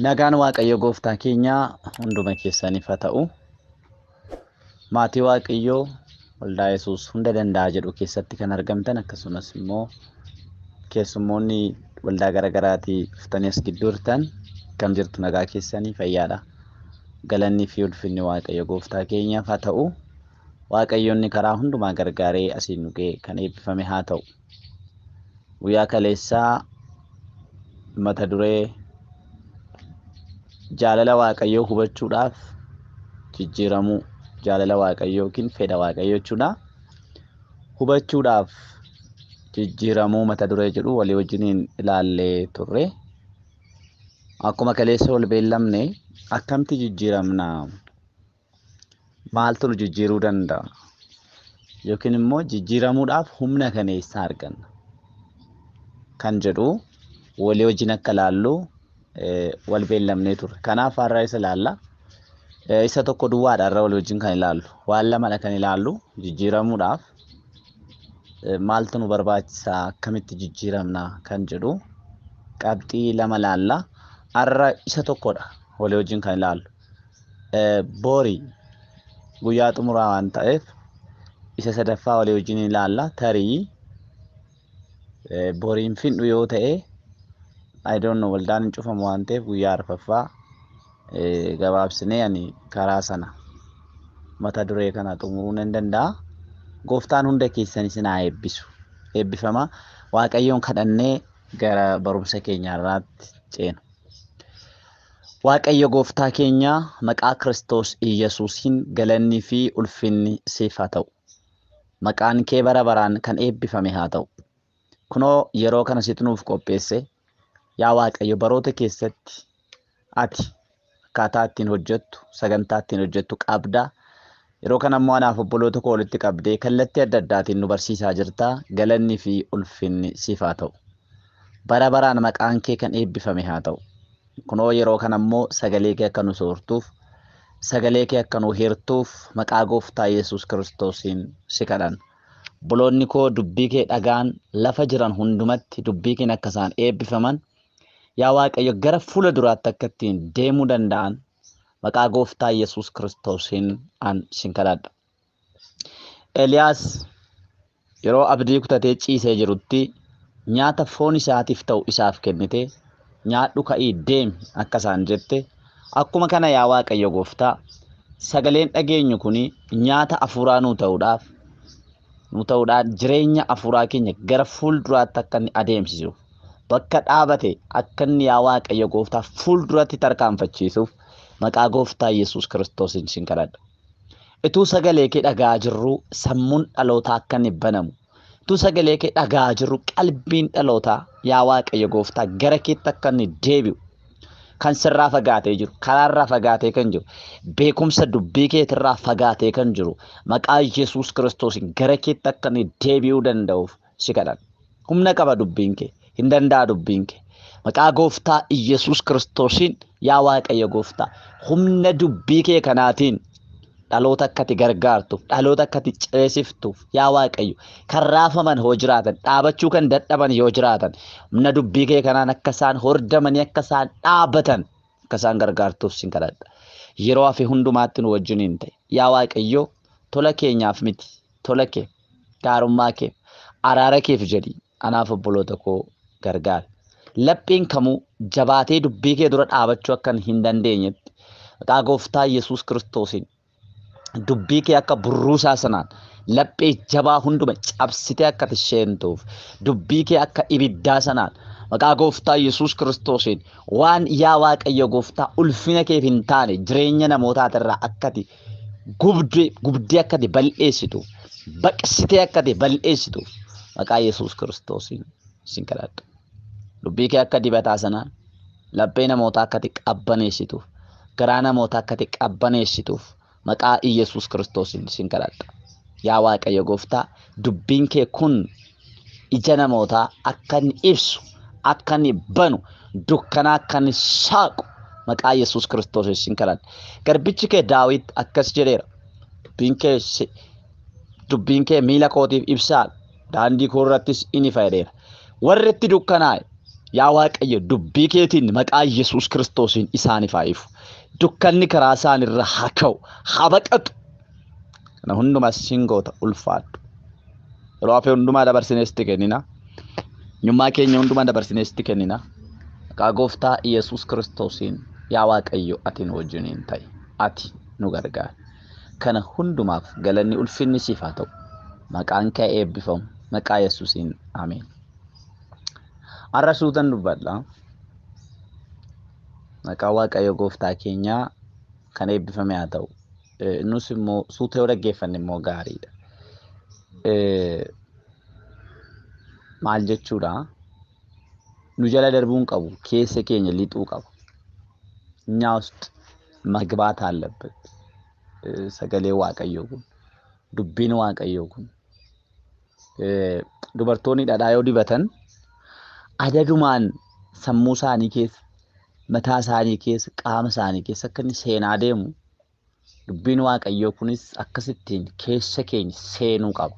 Nagaan Waaqayyo gooftaa keenyaa hunduma keessaniif haa ta'u. Maatii Waaqayyoo waldaa Yesuus hunda danda'a jedhu keessatti kan argamtan akkasumas immoo keessummoonni waldaa garaagaraatii dhuftanii as gidduu jirtan kam jirtu nagaa keessanii fayyaadha. Galanni fi ulfinni Waaqayyo gooftaa keenyaaf haa ta'u. Waaqayyoonni karaa hundumaa gargaaree asiin nu ga'e kan eebbifame haa ta'u. Guyyaa kaleessaa mata duree jaalala Waaqayyoo hubachuudhaaf jijjiiramuu jaalala Waaqayyoo yookiin fedha Waaqayyoo jechuudha. Hubachuudhaaf jijjiiramuu mata duree jedhu walii wajjiniin ilaallee turre. Akkuma kaleessa wal beellamne akkamitti jijjiiramna? Maaltu nu jijjiiruu danda'a? Yookiin immoo jijjiiramuudhaaf humna kana eessaa arganna? Kan jedhu walii wajjin akka ilaallu wal beellamnee turre. Kanaaf har'a isa ilaalla. Isa tokko duwwaadha har'a walii wajjin kan ilaallu. Waan lamadha kan ilaallu jijjiiramuudhaaf maaltu nu barbaachisa? Akkamitti jijjiiramna? Kan jedhu qabxii lama ilaalla. Har'a isa tokkodha walii wajjin kan ilaallu. Boori guyyaa xumuraa waan ta'eef isa sadaffaa walii wajjin ilaalla. Tarii boriin findhu yoo ta'e I don't know waldaan hin cufamu waan ta'eef guyyaa arfaffaa gabaabsinee ani karaa sana mata duree kana xumuruu nan danda'a. Gooftaan hunda keessan isin haa eebbisu. Eebbifama. Waaqayyoon kadhannee gara barumsa keenya irraatti ceena. Waaqayyo gooftaa keenya maqaa Kiristoos Iyyasuusiin galanni fi ulfinni siif haa ta'u. Maqaan kee bara baraan kan eebbifame haa ta'u. Kunoo yeroo kana situ nuuf qopheesse. Yaa Waaqayyo baroota keessatti ati akkaataa ittiin hojjettu, sagantaa ittiin hojjettu qabda. Yeroo kana immoo anaaf obboloota koo walitti qabdee kallattii adda addaatiin nu barsiisaa jirta. Galanni fi ulfinni siif haa ta'u. Bara baraan maqaan kee kan eebbifame haa ta'u. Kunoo yeroo kana immoo sagalee kee akka nu soortuuf, sagalee kee akka nu hirtuuf maqaa gooftaa Yesuus Kiristoosiin si kadhanna. Obboloonni koo dubbii kee dhagaan lafa jiran hundumatti dubbii keen akka isaan eebbifaman yaa Waaqayyo gara fuula duraatti akka ittiin deemuu danda'an maqaa gooftaa Yesuus Kiristoosiin an sin kadhadha. Eliyaas yeroo abdii kutatee ciisee jirutti nyaata foon isaatiif ta'u isaaf kennite nyaadhu ka'ii deemi akka isaan jette akkuma kana yaa Waaqayyo gooftaa sagaleen dhageenyu kun nyaata afuuraa nuu ta'uudhaaf jireenya afuuraa keenya gara fuulduraatti akka inni adeemsisuuf bakka dhaabate akka inni yaa Waaqayyo gooftaa fuulduratti tarkaanfachiisuuf maqaa gooftaa Yesuus Kiristoosiin sin kadhadha. Ituu sagalee kee dhagaa jirru sammuun dhalootaa akka inni banamu, ituu sagalee kee dhagaa jirru qalbiin dhalootaa yaa Waaqayyo gooftaa gara keetti akka inni deebi'u, kan sirraa fagaatee jiru, karaarraa fagaatee kan jiru, beekumsa dubbii keetirraa fagaatee kan jiru, maqaa Yesuus Kiristoosiin gara keetti akka inni deebi'uu danda'uuf si kadhadha. Humna qaba dubbiin kee, hin danda'a dubbiin kee. Maqaa gooftaa Yesuus Kiristoosiin yaa Waaqayyo gooftaa humna dubbii kee kanaatiin dhaloota akka ati gargaartuuf, dhaloota akka ati ceesiftuuf yaa Waaqayyo kan raafaman yoo jiraatan, dhaabachuu kan dadhaban yoo jiraatan, humna dubbii kee kanaan akka isaan hordamanii akka isaan dhaabatan akka isaan gargaartuuf sin kadhadha. Yeroo hafe hundumaatti nu wajjiniin ta'e yaa Waaqayyo tola keenyaaf miti, tola kee, gaarummaa kee, araara keef jedhi anaaf obboloota koo gargaari. Laphiin kamuu jabaatee dubbii kee dura dhaabachuu akka hin dandeenyetti maqaa gooftaa Yesuus Kiristoosiin dubbii kee akka burruusaa sanaan laphee jabaa hunduma cabsitee akka ati isheentuuf dubbii kee akka ibiddaa sanaan maqaa gooftaa Yesuus Kiristoosiin waan yaa Waaqayyo gooftaa ulfina keef hin taane jireenya namootaa akka ati gubdee akka ati bal'eessituuf baqsitee akka ati bal'eessituuf maqaa Yesuus Kiristoosiin sin kadhadha. Dubbii kee akka dibataa sanaan laphee namootaa akka ati qabbaneessituuf garaa namootaa akka ati qabbaneessituuf maqaa Iyyasuus Kiristoosiin sin kadhadha. Yaa Waaqayyo gooftaa dubbiin kee kun ija namootaa akka inni ibsu, akka inni banu, dukkana akka inni saaqu maqaa Yesuus Kiristoosiin sin kadhadha. Garbichi kee Daawit akkas jedheera. Dubbiin kee miila kootiif ibsaa, daandii koo irrattis inni fayyadheera. Warri itti dukkanaa'e Yaa Waaqayyo dubbii keetiin maqaa Yesuus Kiristoosiin isaaniif haa ifu. Dukkanni karaa isaanirra haa ka'u, haa baqatu. Kana hundumaa siin goota ulfaadhu. Yeroo hafee hundumaa dabarsinee sitti kennina. Eenyummaa keenya hundumaa dabarsinee sitti kennina. Maqaa gooftaa Yesuus Kiristoosiin yaa Waaqayyo ati nu wajjiniin ta'i. Ati nu gargaari. Kana hundumaaf galanni ulfinni siif haa ta'u. Maqaan kee eebbifamu. Maqaa Yesuusiin ameen. Har'a suutan dubbadha. Maqaa Waaqayyo gooftaa keenyaa kan eebbifame haa ta'u. Nus immoo suuta yoo dhaggeeffanne immoo gaariidha. Maal jechuudha? Nu jala darbuu hin qabu. Keessa keenya lixuu qaba. እኛ ውስጥ መግባት አለበት። Sagalee Waaqayyoo kun, dubbiin Waaqayyoo kun. Dubartoonni dhadhaa yoo dibatan adadumaan sammuu isaanii keessa, mataa isaanii keessa, qaama isaanii keessa akka inni seenaa deemu dubbiin Waaqayyoo kunis akkasittiin keessa keenya seenuu qaba.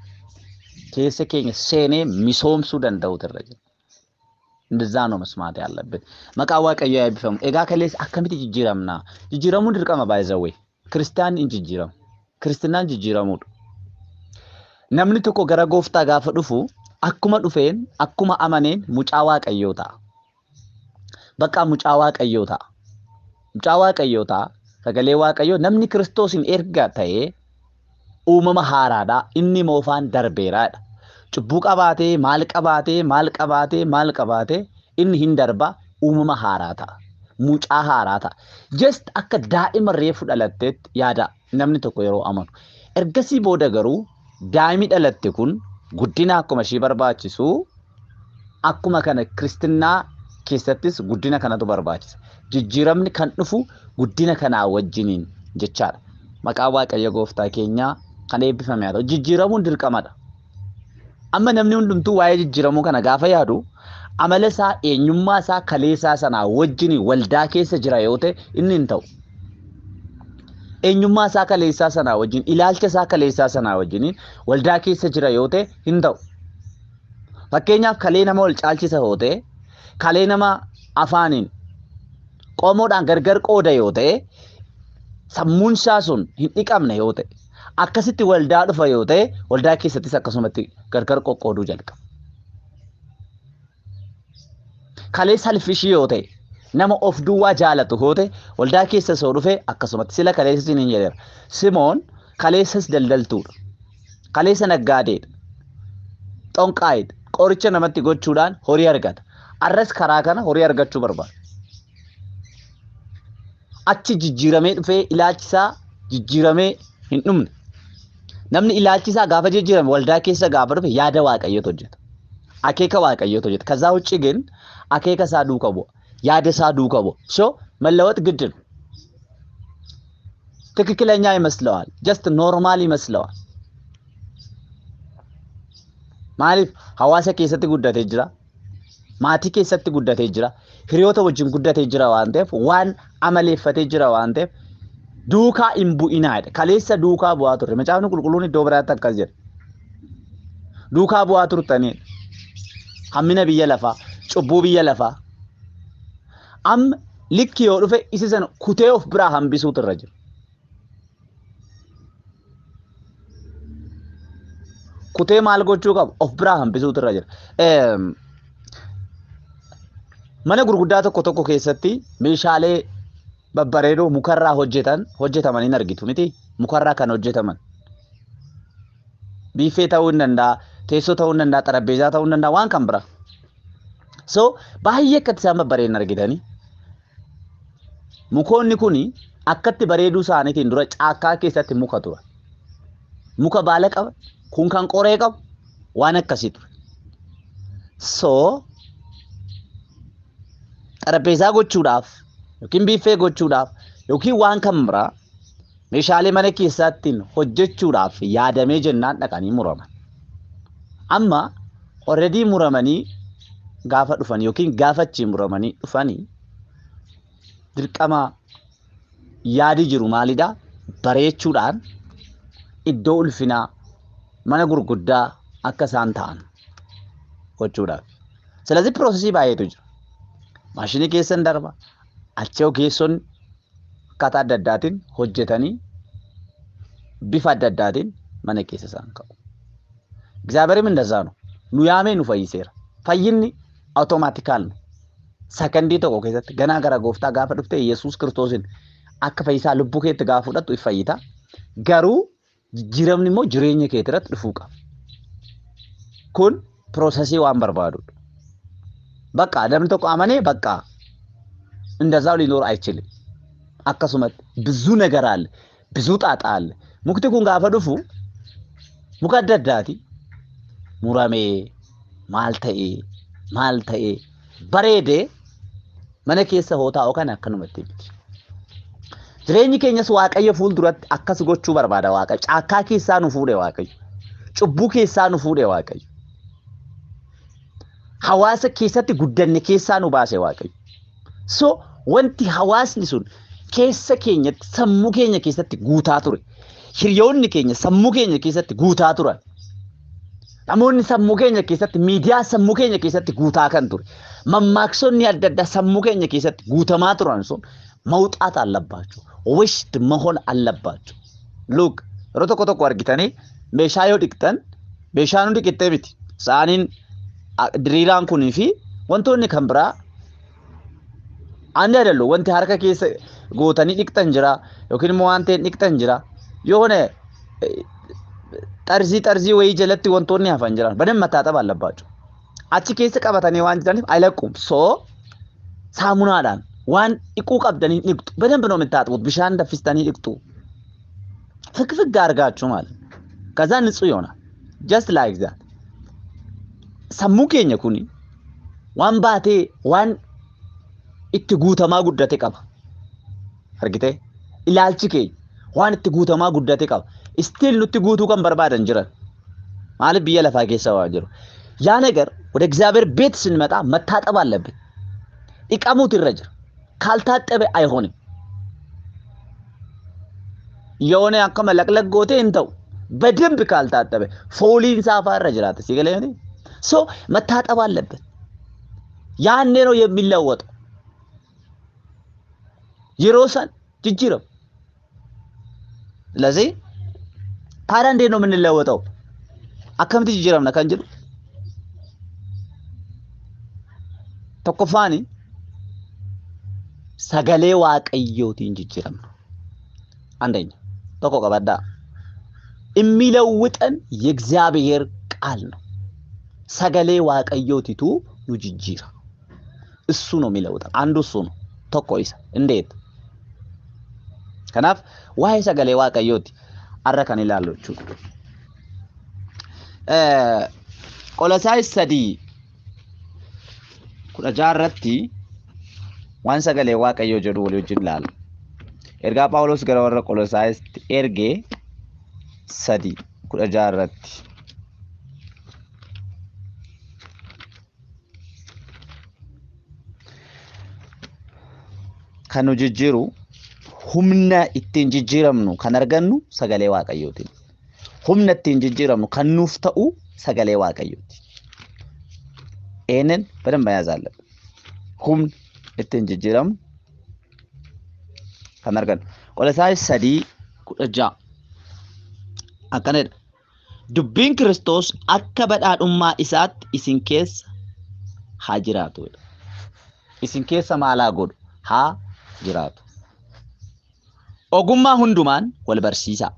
Keessa keenya seenee misoomsuu danda'utu irra jira. እንደዛ ነው መስማት ያለብን። Maqaa Waaqayyoo haa eebbifamu. Egaa kaleessa akkamitti jijjiiramna? Jijjiiramuun dirqama baay'izawwee. Kiristaanni hin jijjiiramu. Kiristinaan jijjiiramuudha. Namni tokko gara gooftaa gaafa dhufu akkuma dhufeen akkuma amaneen mucaa Waaqayyoo ta'a. Bakka mucaa Waaqayyoo ta'a. Mucaa Waaqayyoo ta'a. Sagalee Waaqayyoo namni Kiristoosiin erga ta'ee uumama haaraadha. Inni moofaan darbeeraadha. Cubbuu qabaatee maal qabaatee maal qabaatee maal qabaatee inni hin darba uumama haaraa ta'a. Mucaa haaraa ta'a. Just akka daa'ima reefu dhalatteetti yaada namni tokko yeroo amanu. Ergasii booda garuu daa'imni dhalatte kun guddina akkuma ishii barbaachisu akkuma kana kiristinnaa keessattis guddina kanatu barbaachisa. Jijjiiramni kan dhufu guddina kanaa wajjiniin jechaadha. Maqaa Waaqayyo gooftaa keenyaa kan eebbifame haa ta'u. Jijjiiramuun dirqamadha. Amma namni hundumtuu waa'ee jijjiiramuu kana gaafa yaadu amala isaa eenyummaa isaa kaleessaa sanaa wajjin waldaa keessa jira yoo ta'e inni hin ta'u. Eenyummaa isaa kaleessaa sanaa wajjin ilaalcha isaa kaleessaa sanaa wajjin waldaa keessa jira yoo ta'e hin ta'u. Fakkeenyaaf kalee nama wal caalchisa yoo ta'e, kalee nama afaaniin qomoodhaan gargar qooda yoo ta'e, sammuun isaa sun hin dhiqamne yoo ta'e, akkasitti waldaa dhufa yoo ta'e, waldaa keessattis akkasumatti gargar qoqqooduu jalqaba. Kalee salfishii yoo ta'e, nama of duwwaa jaalatu yoo ta'e, waldaa keessa soo dhufe akkasumatti sila kaleessa isiniin jedheera. Simoon kaleessas daldaltuudha. Kaleessa naggaadeedha. Xonqaayidha. Qoricha namatti gochuudhaan horii argata. Arras karaa kana horii argachuu barbaada. Achi jijjiiramee dhufee ilaalchisaa jijjiiramee hin dhumne. Namni ilaalchisaa gaafa jijjiirame waldaa keessa gaafa dhufe yaada Waaqayyootu hojjeta. Akeeka Waaqayyootu hojjeta. ከዛ ውጭ ግን akeeka isaa duuka bu'a. Yaada isaa duuka bu'a. So መለወጥ ግድ ነው። ትክክለኛ ይመስለዋል። Just normal ይመስለዋል። Maaliif hawaasa keessatti guddatee jira. Maatii keessatti guddatee jira. Hiriyoota wajjin guddatee jira waan ta'eef waan amaleeffatee jira waan ta'eef duukaa hin bu'inaadha. Kaleessa duukaa bu'aa turre. Macaafni qulqulluun iddoo biraatti akkas jedha. Duukaa bu'aa turtanii hammina biyya lafaa, cubbuu biyya lafaa. Amma likki yoo dhufe isa sana kutee of biraa hambisuutu irra jira. Kutee maal gochuu qabu? Of biraa hambisuutu irra jira. Mana gurguddaa tokko tokko keessatti meeshaalee babbareedoo mukarraa hojjetaman hin argitu miti? Mukarraa kan hojjetaman. Biiffee ta'uu hin danda'a, teessoo ta'uu hin danda'a, xarapheezaa ta'uu hin danda'a, waan kan biraa. So baay'ee akkatti isaan babbareedan argitanii. Mukoonni kun akkatti bareeduu isaaniitiin dura caakkaa keessatti muka tura. Muka baala qaba, kun kan qoree qabu, waan akkasii ture. So xarapheezaa gochuudhaaf yookiin biiffee gochuudhaaf yookiin waan kan biraa meeshaalee mana keessattiin hojjechuudhaaf yaadamee jennaan dhaqanii muraman. Amma already muramanii gaafa dhufan yookiin gaafa achii muramanii dhufanii dirqama yaadi jiru maalidha? Bareechuudhaan iddoo ulfinaa mana gurguddaa akka isaan ta'an gochuudhaaf. ስለዚህ Processii baay'eetu jira. Maashinii keessa hin darba. Achi ogeessonni akkaataa adda addaatiin hojjetanii bifa adda addaatiin mana keessa isaan ka'u. እግዚአብሔርም እንደዛ ነው። Nu yaamee nu fayyiseera. Fayyinni automatical ነው. Sakandii tokko keessatti ganaa gara gooftaa gaafa dhufte Yesuus Kiristoosin akka fayyisaa lubbuu keetti gaafa fudhattu if fayyita. Garuu jijjiiramni immoo jireenya kee irratti dhufuu qaba. Kun process waan barbaadudha. በቃ namni tokko amanee በቃ እንደዛው ሊኖር አይችልም። Akkasumatti ብዙ ነገር አለ፣ ብዙ ጣጣ አለ። Mukti kun gaafa dhufu muka adda addaati. Muramee maal ta'ee maal ta'ee bareedee mana keessa hoo taa'u kan akkanumatti miti. Jireenyi keenyas Waaqayyo fuulduratti akkas gochuu barbaada Waaqayyo. Caakkaa keessaa nu fuudhe Waaqayyo. Cubbuu keessaa nu fuudhe Waaqayyo. Hawaasa keessatti guddanne keessaa nu baase Waaqayyo. So wanti hawaasni sun keessa keenyatti sammuu keenya keessatti guutaa ture. Hiriyoonni keenya sammuu keenya keessatti guutaa turan. Namoonni sammuu keenya keessatti miidiyaa sammuu keenya keessatti guutaa kan ture. Mammaaksonni adda addaa sammuu keenya keessatti guutamaa turan sun መውጣት አለባቸው። Washed መሆን አለባቸው። Look, yeroo tokko tokko argitanii meeshaa yoo dhiqxan meeshaan hundi qixxee miti. Saaniin diriiraan kunii fi wantoonni kan biraa አንድ አይደሉ። Wanti harka keessa gootanii dhiqxan jira yookiin immoo waan ta'een dhiqxan jira. የሆነ ጠርዚ ጠርዚ wayii jalatti wantoonni hafan jiran በደንብ መታጠብ አለባቸው። Achi keessa qabatanii waan jiraniif አይለቁም። So saamunaadhaan waan dhiquu qabdanii dhiqxu. በደንብ ነው የምታጥቡት። Bishaan danfistanii dhiqxu. ፍግፍግ አድርጋችሁ ማለት ነው። ከዛ ንጹህ ይሆናል። Just like that. Sammuu keenya kuni waan baatee waan itti guutamaa guddate qaba. Argitee? Ilaalchi keenya waan itti guutamaa guddate qaba. Still nutti guutuu kan barbaadan jiran. Maaliif biyya lafaa keessa waan jiru. ያ ነገር ወደ እግዚአብሔር ቤት ስንመጣ መታጠብ አለብን። dhiqamuutu irra jira. ካልታጠበ አይሆንም። የሆነ akka malaqlaq gootee hin ta'u. በደንብ ካልታጠበ fooliin saafaa irra jiraata. Si galee miti? So መታጠብ አለበት። ያኔ ነው የሚለወጠው። Yeroo san jijjiiramu። ስለዚህ ታዲያ እንዴት ነው የምንለወጠው? Akkamitti jijjiiramna kan jedhu tokkoffaani sagalee Waaqayyootiin jijjiiramna. አንደኛ tokko qabadhaa. የሚለውጠን የእግዚአብሔር ቃል ነው። Sagalee Waaqayyootitu nu jijjiira. እሱ ነው የሚለውጠን። አንዱ እሱ ነው። Tokko isa. እንዴት? Kanaaf waa'ee sagalee Waaqayyooti har'a kan ilaallu jechuudha. Qolosaayis 3:16 irratti waan sagalee Waaqayyoo jedhu walii wajjin ilaalla. Ergaa Phaawulos gara warra Qolosaayisti ergee 3:16 irratti. Kan nu jijjiiru humna ittiin jijjiiramnu kan argannu sagalee Waaqayyootiin. Humna ittiin jijjiiramnu kan nuuf ta'u sagalee Waaqayyooti. ይህንን በደንብ መያዝ አለብን። Humna ittiin jijjiiramnu kan argannu. Qolosaayis 3:16 akkanadha. Dubbiin Kiristoos akka badhaadhummaa isaatti isin keessa haa jiraatu. Isin keessa maal haa godhu? Haa jiraatu. Ogummaa hundumaan wal barsiisaa,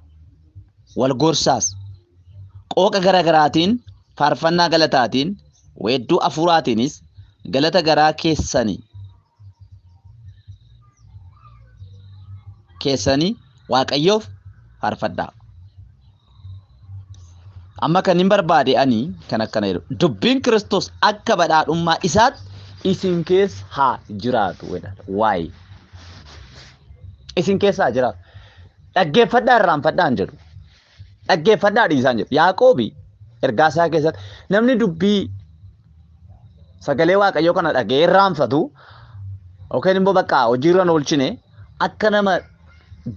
wal gorsaas, qooqa gara garaatiin, faarfannaa galataatiin, weedduu afuuraatiinis galata garaa keessanii Waaqayyoof faarfadhaa. Amma kan hin barbaade ani kan akkana jedhu dubbiin Kiristoos akka badhaadhummaa isaatti isin keessa haa jiraatu jedha. Waa'ee isin keessa haa jiraatu. Dhaggeeffadhaa irraanfadhaa hin jedhu. Dhaggeeffadhaa dhiisaa hin jedhu. Yaaqoobi ergaa isaa keessatti namni dubbii sagalee Waaqayyoo kana dhagee irraanfatu yookiin immoo bakka hojiirra hin oolchine akka nama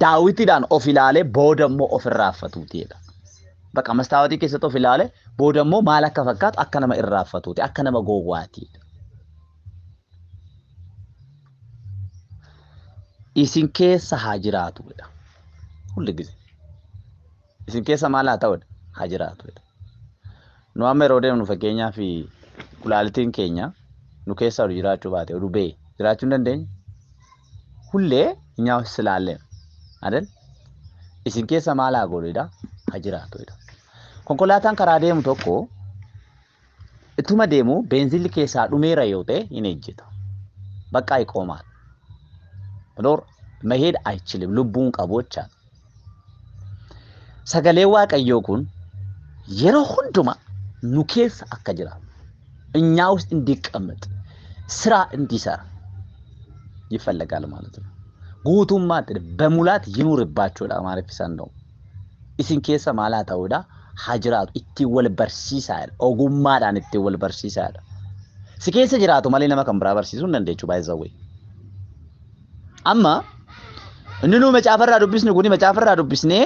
daawwitiidhaan of ilaalee booda immoo of irraanfatuuti jedha. Bakka mastaawotii keessatti of ilaalee booda immoo maal akka fakkaatu akka nama irraanfatuuti, akka nama gowwaati. Isin keessa haa jiraatu jedha. Hulli ጊዜ isin keessa maal haa ta'udha? Haa jiraatu jedha. Nu amma yeroo deemnu fakkeenyaaf kulaalitiin keenya nu keessa jiraachuu baate oduu ba'e jiraachuu hin dandeenye. Hullee እኛ ውስጥ ስላለ አይደል? Isin keessa maal haa godhudha? Haa jiraatu jedha. Konkolaataan karaa deemu tokko ittuma deemu beenzilli keessaa dhumeera yoo ta'e hin ejjeta. በቃ ይቆማል። መኖር መሄድ አይችልም። lubbuun qabu jechaadha. Sagalee Waaqayyoo kun yeroo hundumaa nu keessa akka jiraatu እኛ ውስጥ እንዲቀመጥ ስራ እንዲሰራ ይፈለጋል ማለት ነው። guutummaatti በሙላት ይኑርባችሁudha Amaariffisaan ta'u. Isin keessa maal haa ta'uudha? Haa jiraatu. Ittiin wal barsiisaadha. Ogummaadhaan ittiin wal barsiisaadha. Si keessa jiraatu malee nama kan biraa barsiisuu hin dandeechu baay'ee. Amma inni nu macaafarraa dubbisnu kuni macaafarraa dubbisnee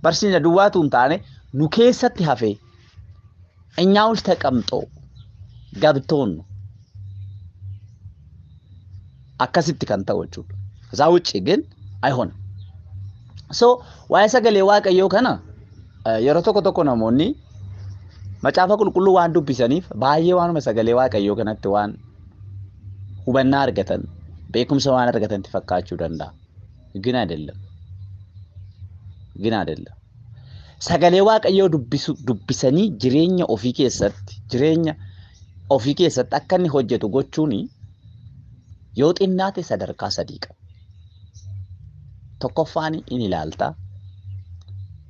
barsiisna duwwaatu hin taane nu keessatti hafee እኛ ውስጥ ተቀምጦ ገብቶን akkasitti kan ta'u jechuudha. Isaa ውጭ ግን አይሆንም። So waa'ee sagalee Waaqayyoo kana yeroo tokko tokko namoonni macaafa qulqulluu waan dubbisaniif baay'ee waanuma sagalee Waaqayyoo kanatti waan hubannaa argatan beekumsa waan argatanitti fakkaachuu danda'a. ግን አይደለም። ግን አይደለም። Sagalee Waaqayyoo dubbisanii jireenya ofii keessatti jireenya ofii keessatti akka inni hojjetu gochuun yoo xinnaate sadarkaa sadii qaba. Tokkoffaan in ilaalta.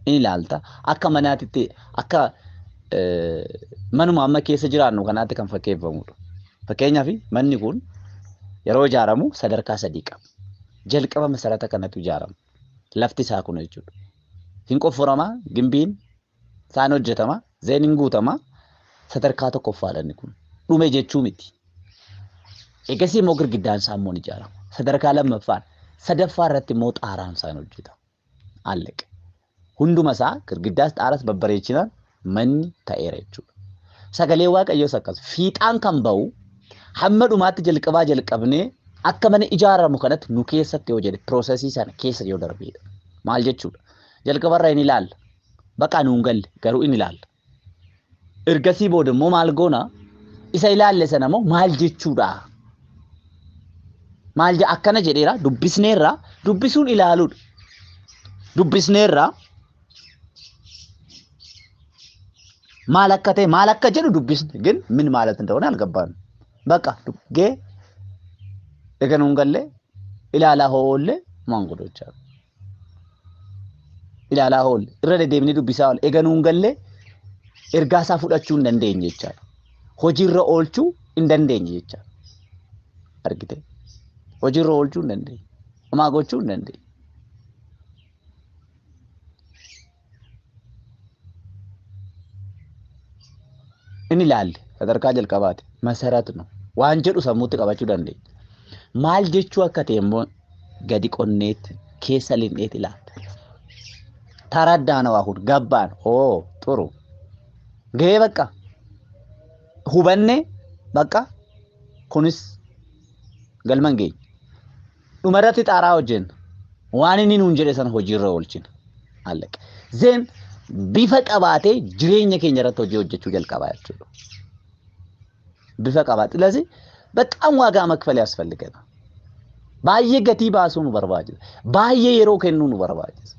In ilaalta. Akka manaatitti akka manuma amma keessa jiraannu kanaatti kan fakkeeffamudha. Fakkeenyaaf manni kun yeroo ijaaramu sadarkaa sadii qaba. Jalqaba masarata kanatu ijaarama. Lafti isaa kun jechuudha. Hin qofforama, gimbiin isaan hojjetama, zeen hin guutama. Sadarkaa tokkoffaadha inni kun. Dhume jechuu miti. Egasii immoo girgiddaan isaa immoo ni ijaarama. Sadarkaa lammaffaan. Sadaffaa irratti immoo xaaraan isaan hojjetama. Alleqe. Hunduma isaa girgiddaas xaaraas babbareechinaan manni ta'eera jechuudha. Sagalee Waaqayyoos akkas fiixaan kan ba'u hamma dhumaatti jalqabaa jalqabnee akka mana ijaaramu kanatti nu keessatti yoo jedhe piroosesii sana keessa yoo darbedha. Maal jechuudha? Jalqabarra in ilaalla. Baqa nuun galle garuu in ilaalla. Ergasii booda immoo maal goona? Isa ilaalle sana immoo maal jechuudha? Maal akkana jedheera dubbisneerra dubbisuun ilaaluudha. Dubbisneerra maal akka ta'e maal akka jedhu dubbisne ግን ምን ማለት እንደሆነ አልገባንም። በቃ ጌ eganuun galle ilaalaa hoolle maanguddocha ilaalaa hoolle irra deddeebinee dubbisaa oolle eganuun galle ergaa isaa fudhachuu hin dandeenye jechaadha. Hojiirra oolchuu hin dandeenye jechaadha. Argite hojiirra oolchuu hin dandeenye. Homaa gochuu hin dandeenye. Inni ilaalle sadarkaa jalqabaati masarat ነው waan jedhu sammuutti qabachuu dandeenya. Maal jechuu akka ta'e immoo gadi qonneetti keessa linneetti ilaalla. ተረዳነው አሁን ገባን። ኦ ጥሩ ገ በቃ ሁበኔ በቃ kunis galman geenye. Dhumarratti xaaraa hojjenna. Waan inni nuun jedhe sana hojiirra oolchina. Alleqa. Zeen bifa qabaatee jireenya keenya irratti hojii hojjechuu jalqaba jechuudha. Bifa qabaatee. ስለዚህ በጣም ዋጋ መክፈል ያስፈልገናል። baay'ee gatii baasuu nu barbaachisa. Baay'ee yeroo kennuu nu barbaachisa.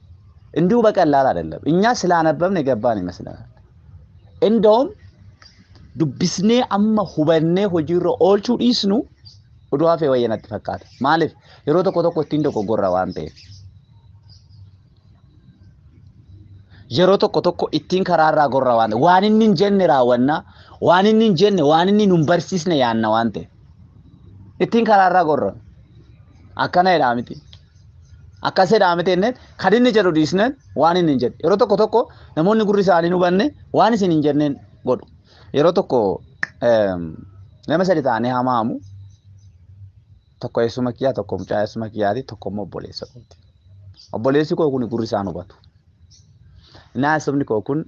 እንዲሁ በቀላል አይደለም። እኛ ስላነበብን የገባን ይመስለናል። እንደውም dubbisnee amma hubannee hojiirra oolchuu dhiisnu oduu hafee wayya natti fakkaata. Maaliif yeroo tokko tokko ittiin dogoggorra waan ta'eef. Yeroo tokko tokko ittiin karaarraa gorra waan ta'eef. Waan inni hin jenne raawwannaa, waan inni hin jenne, waan inni nun barsiisne yaanna waan ta'eef. Ittiin karaarraa gorra. Akkana jedhaa miti. Akkas jedhaa miti jenneen kan inni jedhu dhiisneen waan inni hin jenne. Yeroo tokko tokko namoonni gurri isaanii hin hubanne waan isin hin jenneen godhu. Yeroo tokko nama sadi ta'anii hamaamu tokko eessuma kiyyaa tokko mucaa eessuma kiyyaati tokko immoo obboleessa kooti. Obboleessi koo kun gurri isaan hubatu. Innaa eessumni koo kun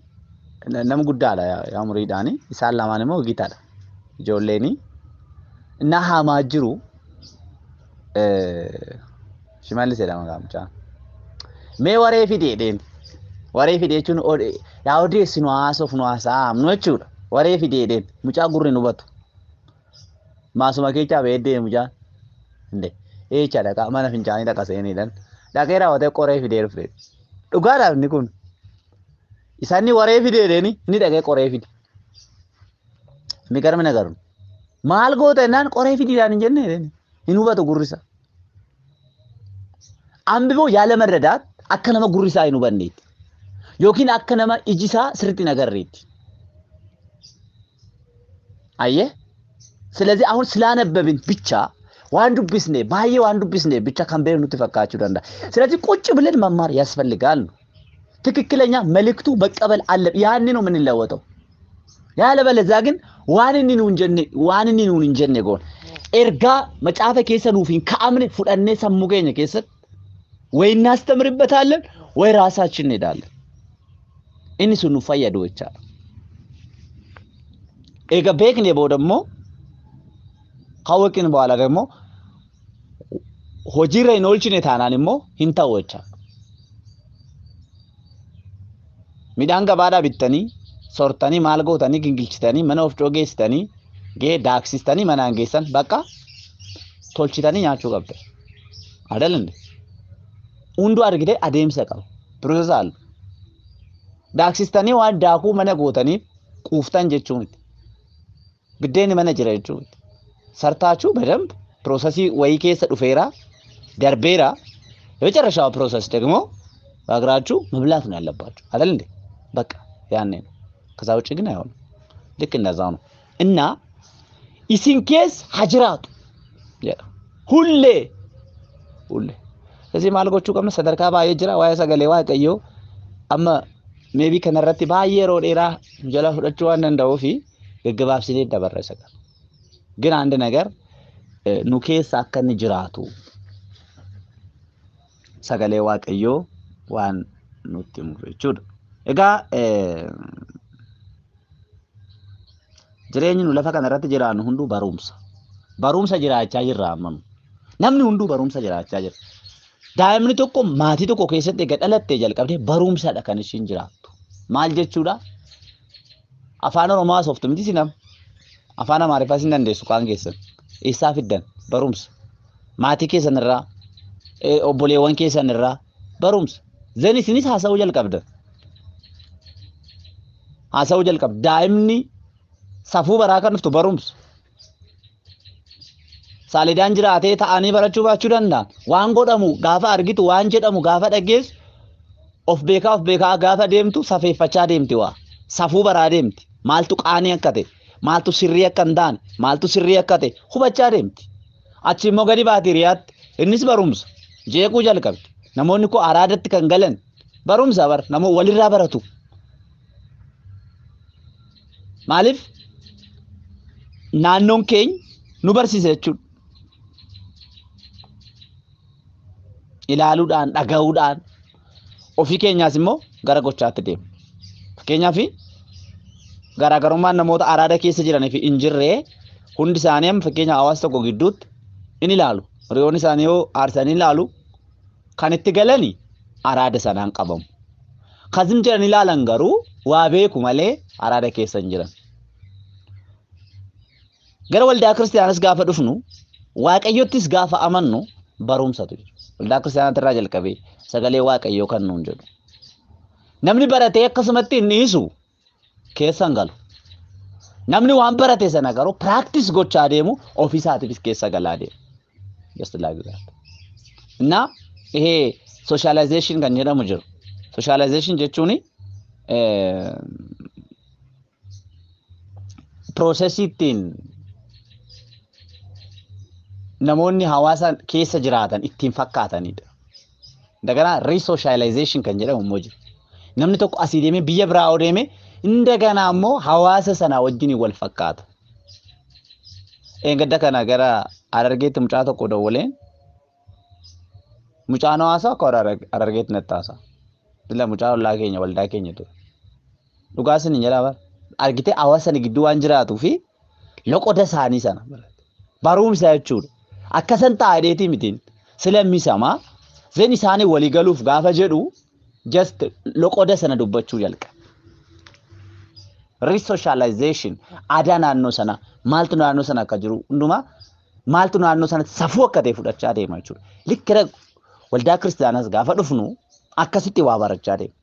nama guddaadha yaa umuriidhaani isaan lamaan immoo gitaadha ijoolleeni. Innaa hamaa jiru Shimallis jedhama maqaan mucaa. Mee waree fidi jedheen. Waree fidi jechuun yaa odeessi nu haasoof nu haasa'amnu jechuudha. Waree fidi jedheen mucaa gurri hin hubatu. Maasuma keessaa ba'ee deeme mucaan. Inde eecha dhaqa mana fincaanii dhaqa seenidhaan. Dhaqee raawwatee qoree fidee dhufe. Dhugaadhaaf inni kun. Isaan waree fidee jedheeni inni dhaqee qoree fide. የሚገርም ነገር ነው። maal goota jennaan qoree fidiidhaan hin jenne hin hubatu gurrisa. አንብቦ ያለመረዳት akka nama gurri isaa hin hubanneetti yookiin akka nama iji isaa sirriitti hin agarreetti. አየህ፣ ስለዚህ አሁን ስላነበብን ብቻ waan dubbisne baay'ee waan dubbisne ብቻ kan beeknu nutti fakkaachuu danda'a። ስለዚህ ቁጭ ብለን መማር ያስፈልጋል ነው። ትክክለኛ መልእክቱ መቀበል አለ። ያኔ ነው የምንለወጠው። ያለበለዚያ ግን waan inni nuun jenne waan inni nuun hin jenne goona. Ergaa macaafa keessa nuuf hin kaa'amne fudhannee sammuu keenya keessatti ወይ እናስተምርበታለን ወይ ራሳችን እንሄዳለን። Inni sun nu fayyadu jechaadha. Eega beekne booda immoo ካወቅን በኋላ ደግሞ hojiirra hin oolchine taanaan immoo hin ta'u jechaadha. Midhaan gabaadhaa bittanii sortanii maal gootanii gingilchitanii mana ofcoo geessitanii gee daaksistanii manaan geessan bakka tolchitanii nyaachuu qabda. አይደል እንዴ? Hunduu argitee adeemsa qaba. Process አሉ. Daaksistanii waan daakuu mana gootaniif quuftan jechuu miti. Biddeenni mana jira jechuu miti. ሰርታችሁ በደንብ process wayii keessa dhufeera darbeera የመጨረሻው process ደግሞ በእግራችሁ መብላት ነው ያለባችሁ አይደል እንዴ? በቃ ያኔ ነው። ከዛ ውጭ ግን አይሆንም። ልክ እንደዛው ነው እና isin keessa haa jiraatu jedha ሁሌ ሁሌ። ስለዚህ maal gochuu qabna? Sadarkaa baay'ee jira waa'ee sagalee Waaqayyoo amma maybe kanarratti baay'ee yeroo dheeraa jala fudhachuu waan danda'uu fi gaggabaabsinee dabarra isa kana. ግን አንድ ነገር nu keessa akka inni jiraatu sagalee Waaqayyoo waan nutti himuuf jechuudha. Egaa jireenyi nu lafa kanarratti jiraannu hunduu barumsa. Barumsa jiraachaa jirra amma nu. Namni hunduu barumsa jiraachaa jira. Daa'imni tokko maatii tokko keessatti egaa dhalattee jalqabdee barumsadha kan ishiin jiraattu. Maal jechuudha? Afaan Oromoo haasoftu miti sinam. Afaan Amaariffaa sin dandeessu kaan keessan. Eessaa fiddan? Barumsa. Maatii keessan irraa, obboleewwan keessan irraa barumsa. Then isinis haasa'uu jalqabdan. Haasa'uu jalqabda. Daa'imni safuu baraa kan dhuftu barumsa. Saalidaan jiraatee ta'anii barachuu baachuu danda'an. Waan godhamu gaafa argitu, waan jedhamu gaafa dhageessu, of beekaa gaafa deemtu safeeffachaa deemti waa. Safuu baraa deemti. Maaltu qaanii akka ta'e, maaltu sirrii akka hin taane, maaltu sirrii akka ta'e hubachaa deemti. Achi immoo gadi baati hiriyaatti. Innis barumsa. Jeequu jalqabdi. Namoonni koo araadatti kan galan barumsa bara namoonni walirraa baratu. Maaliif naannoon keenya nu barsiisa jechuudha. Ilaaluudhaan, dhaga'uudhaan ofii keenyaas immoo gara gochaatti deemu. Fakkeenyaaf garaagarummaan namoota araada keessa jiranii fi hin jirre hundi isaanii amma fakkeenya hawaasa tokko gidduutti in ilaalu. Hiriyoonni isaanii yoo aarsanii ilaalu kan itti galani araada sanaan qabamu. Kan jiran ilaalan garuu waa beeku malee araada keessa hin jiran. Gara waldaa kiristiyaanas gaafa dhufnu Waaqayyottis gaafa amannu barumsatu jira. Waldaa kiristiyaanaa irraa jalqabee sagalee Waaqayyoo kan nuun jedhu. Namni baratee akkasumatti hin dhiisu keessa hin galu. Namni waan barate sana garuu practice gochaa deemu ofiisaatiifis keessa galaa deemu. Just like that. እና ይሄ socialization kan jedhamu jiru. Socialization jechuun process ittiin namoonni hawaasa keessa jiraatan ittiin fakkaatanidha. እንደገና resocialization kan jedhamu immoo jira. Namni tokko asii deemee biyya biraa yoo deeme እንደገና immoo hawaasa sana wajjin wal fakkaata. Eeggadda kana gara Harargeetti mucaa tokko dawwaleen mucaan hawaasaa akka Harargeetti natti haasa'a. Dila mucaa ollaa keenya waldaa keenya ture. Dhugaa isin hin jedhaa bara. Argitee hawaasa sana gidduu waan jiraatuu fi loqoda isaanii sana barate. Barumsa jechuudha. Akkasan taa'eetii mitiin ስለሚሰማ Zeen isaanii walii galuuf gaafa jedhu just loqoda sana dubbachuu jalqabe. Resocialization aadaa naannoo sana maaltu naannoo sana akka jiru hundumaa maaltu naannoo sanatti safuu akka ta'e fudhachaa deema jechuudha. Likkira waldaa kiristaanaas gaafa dhufnu akkasitti waa barachaa deema.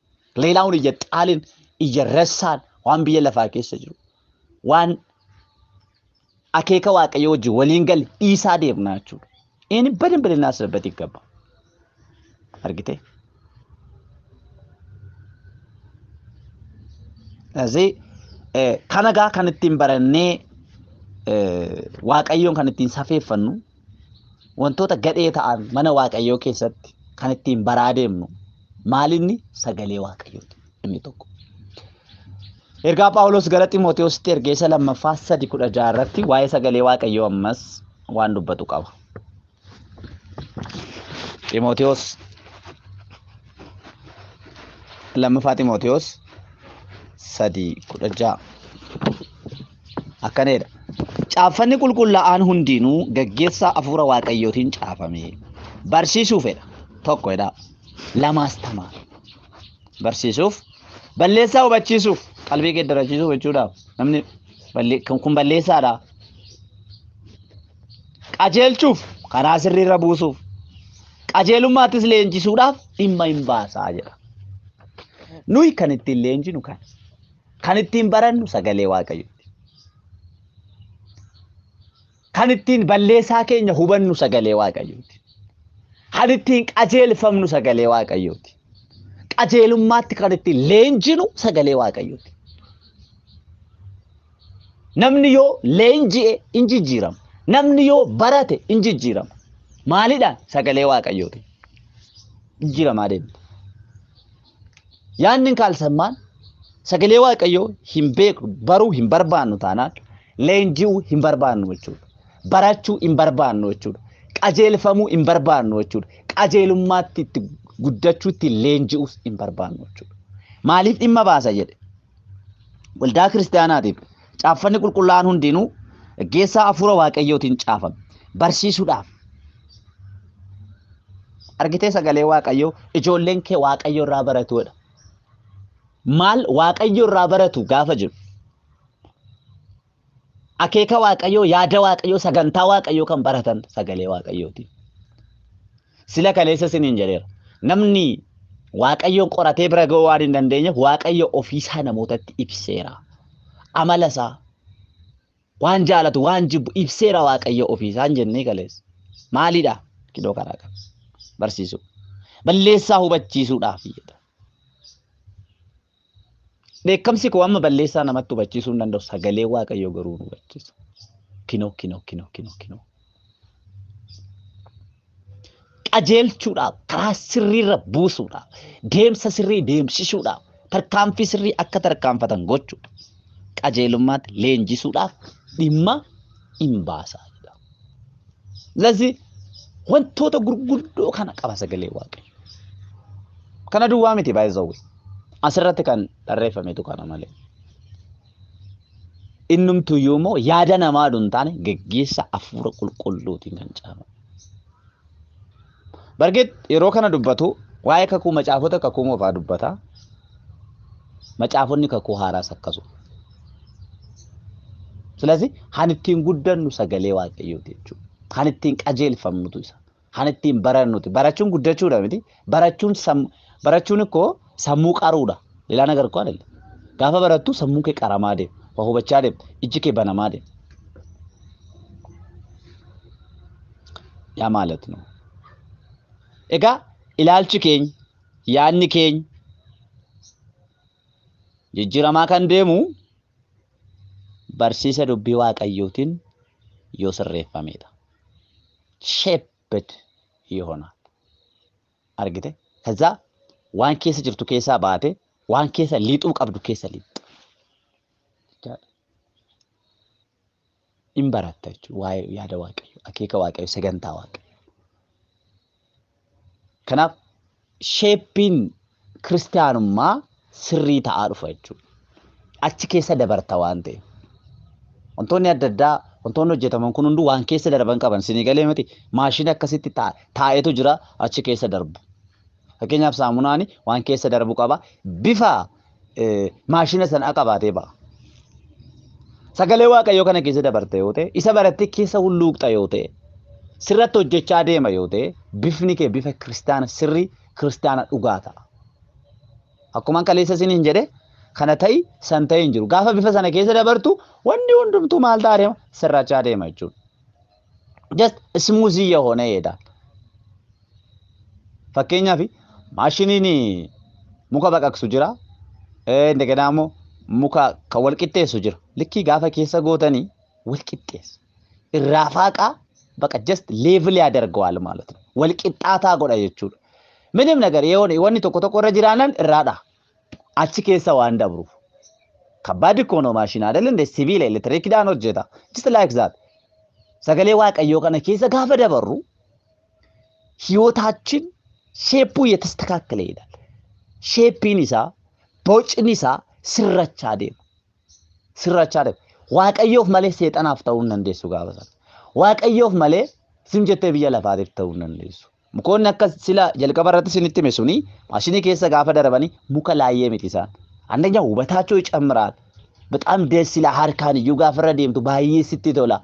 Leelaawun ija xaalin ija rassaan waan biyya lafaa keessa jiru waan akeeka waaqayyoo wajjin waliin galle dhiisaa deemna jechuudha. Inni በደንብ ልናስብበት ይገባል። Argite? ስለዚህ kana gaa kan ittiin barannee waaqayyoon kan ittiin safeeffannu wantoota gadhee ta'an mana waaqayyoo keessatti kan ittiin baraa deemnu maalinni sagalee waaqayyooti inni tokko. Ergaa Phaawulos gara Ximootewoositti ergee isa lammaffaa 3:16 irratti waa'ee sagalee waaqayyoo ammas waan dubbatu qaba. Ximootewoos lammaffaa Ximootewoos 3:16 akkanedha. Caaffanni qulqullaa'aan hundinuu gaggeessaa hafuura waaqayyootiin caafame. Barsiisuufedha. Tokkodha. Lamaas tamaa. Barsiisuuf, balleessaa hubachiisuuf, qalbii geeddarachiisuuf jechuudhaaf. Namni kun balleessaadha. Qajeelchuuf, karaa sirriirra buusuuf, qajeelummaattis leenjisuudhaaf dhimma hin baasaa jedha. Nuyi kan ittiin leenjinu kana. Kan ittiin barannu sagalee waaqayyooti. Kan ittiin balleessaa keenya hubannu sagalee waaqayyooti. Kan ittiin qajeelfamnu sagalee waaqayyooti. Qajeelummaatti kan ittiin leenjinu sagalee waaqayyooti. Namni yoo leenji'e hin jijjiirama. Namni yoo barate hin jijjiirama. Maalidhaan? Sagalee waaqayyooti. Jijjiiramaa deemta. Yaanni kaalsammaan sagalee waaqayyoo hin beeknu, baruu hin barbaannu taanaan leenji'uu hin barbaannu jechuudha. Barachuu hin barbaannu jechuudha. Qajeelfamuu hin barbaannu jechuudha. Qajeelummaatti itti guddachuu itti leenji'uus hin barbaannu jechuudha. Maaliif dhimma baasa jedhe? Waldaa kiristaanaatiif caaffanni qulqullaa'aan hundinuu gaggeessaa hafuura waaqayyootiin caafame. Barsiisuudhaaf. Argitee sagalee waaqayyoo ijoolleen kee waaqayyoo irraa baratuudha. Maal waaqayyoo irraa baratu gaafa jedhu? Akeeka waaqayyoo, yaada waaqayyoo, sagantaa waaqayyoo kan baratan sagalee waaqayyooti. Sila kaleessa isiniin jedheera. Namni waaqayyoon qoratee bira ga'uu waan hin dandeenyeef waaqayyo ofiisaa namootatti ibseera. Amala isaa waan jaalatu waan jibbu ibseera waaqayyo ofiisaa hin jennee kaleessa. Maalidha? Kidoo karaa qaba. Barsiisuu. Balleessaa hubachiisuudhaaf jedha. Dheekkamsi koo amma balleessaa namatti hubachiisuu hin danda'u. Sagalee waaqayyoo garuu nu hubachiisa. Kinoo kinoo kinoo kinoo kinoo. Qajeelchuudhaaf, karaa sirriirra buusuudhaaf, deemsa sirrii deemsisuudhaaf, tarkaanfii sirrii akka tarkaanfatan gochuudha. Qajeelummaatti leenjisuudhaaf dhimma hin baasaa jedha. ስለዚህ wantoota gurguddoo kana qaba sagalee waaqayyoo. Kana duwwaa miti baay'ee asirratti kan tarreeffametu kana malee. Innumtuyyuu immoo yaada namaa hin taane gaggeessa hafuura qulqulluutiin kan caafame. Bargeet yeroo kana dubbatu waa'ee kakuu macaafota kakuu moofaa dubbata. Macaafonni kakuu haaraas akkasuma. ስለዚህ kan ittiin guddannu sagalee waaqayyooti jechuudha. Kan ittiin qajeelfamnutu isa. Kan ittiin barannuti. Barachuun guddachuudha miti. Barachuun ikkoo sammuu qaruudha. ሌላ ነገር እኮ አይደለም። Gaafa barattu sammuun kee qaramaa deema. Waa hubachaa deema. Ijji kee banamaa deema. ያ ማለት ነው። Egaa ilaalchi keenya, yaadni keenya jijjiiramaa kan deemu barsiisa dubbii waaqayyootiin yoo sirreeffamedha. Shaped ይሆናል። Argite? ከዛ waan keessa jirtu keessaa baate waan keessa lixuu qabdu keessa lixxa. Hin baratta jechuudha. Waa'ee yaada waaqayyoo, akeeka waaqayyoo, sagantaa waaqayyoo. Kanaaf sheeppiin kiristaanummaa sirrii ta'aa dhufa jechuudha. Achi keessa dabarta waan ta'eef. Wantoonni adda addaa wantoonni hojjetaman kun hunduu waan keessa darban qaban sinii galee miti maashina akkasitti taa'etu jira achi keessa darbu. Fakkeenyaaf saamunaan waan keessa darbu qaba. Bifa maashina sana qabaatee ba'a. Sagalee Waaqayyoo kana keessa dabarte yoo ta'e, isa barattee keessa hulluuqxa yoo ta'e, sirratti hojjechaa deema yoo ta'e, bifni kee bifa kiristaana sirrii kiristaana dhugaa ta'a. Akkuma kaleessa isiniin jedhe kana ta'i san ta'e hin jiru. Gaafa bifa sana keessa dabartu wanni hundumtuu maal ta'a deema? Sirrachaa deema jechuudha. Just smooth የሆነ ይሄዳል። Fakkeenyaaf maashiniin muka baqaqsu jira. እንደገና immoo muka kan wal qixxeessu jira. Likkii gaafa keessa gootanii wal qixxeessa. Irraa faaqaa baqa just level ያደርገዋል ማለት ነው። Wal qixxaataa godha jechuudha. ምንም ነገር የሆነ wanni tokko tokko irra jiraanan irraadha. Achi keessa waan dabruuf. ከባድ እኮ ነው ማሽን አይደል እንደ sibiila elektiriikidhaan hojjeta. Just like that. Sagalee Waaqayyoo kana keessa gaafa dabarru ህይወታችን shape ኡ እየተስተካከለ ይሄዳል። Shape iin isaa bocni isaa sirrachaa deema. Sirrachaa deema. Waaqayyoof malee seexanaaf ta'uu hin dandeessu gaafa sana. Waaqayyoof malee sim jettee biyya lafaatiif ta'uu hin dandeessu. Mukoonni akka sila jalqaba irratti isinitti hime suni maashinii keessa gaafa darbanii muka laayyee miti isaan. አንደኛ ውበታቸው ይጨምራል። በጣም ደስ ይላል። Harkaan iyyuu gaafa irra deemtu baay'ee sitti tola.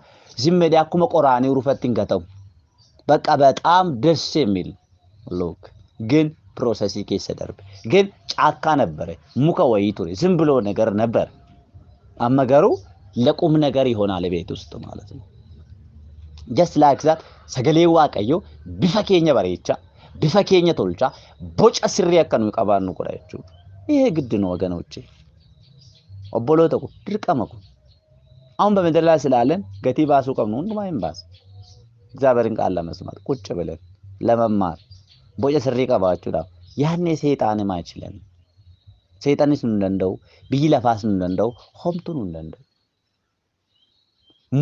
ዝም jedhee akkuma qoraanii rufatti hin gatamu. በቃ በጣም ደስ የሚል look ግን process ii keessa darbe ግን ጫካ ነበረ muka wayii ture ዝም ብሎ ነገር ነበር። Amma garuu ለቁም ነገር ይሆናል ቤት ውስጥ ማለት ነው። Just like that sagalee Waaqayyoo bifa keenya bareechaa bifa keenya tolchaa boca sirrii akka nuyi qabaannu godha jechuudha. ይሄ ግድ ነው ወገኖቼ። Obboloota ko dirqama kun አሁን በምድር ላይ ስላለን gatii baasuu qabnu hundumaa hin baasa. እግዚአብሔርን ቃል ለመስማት ቁጭ ብለን ለመማር boca sirrii qabaachuudhaaf ያኔ seexaanim አይችለንም። Seexannis nu hin danda'u, biyyi lafaas nu hin danda'u, homtuu nu hin danda'u.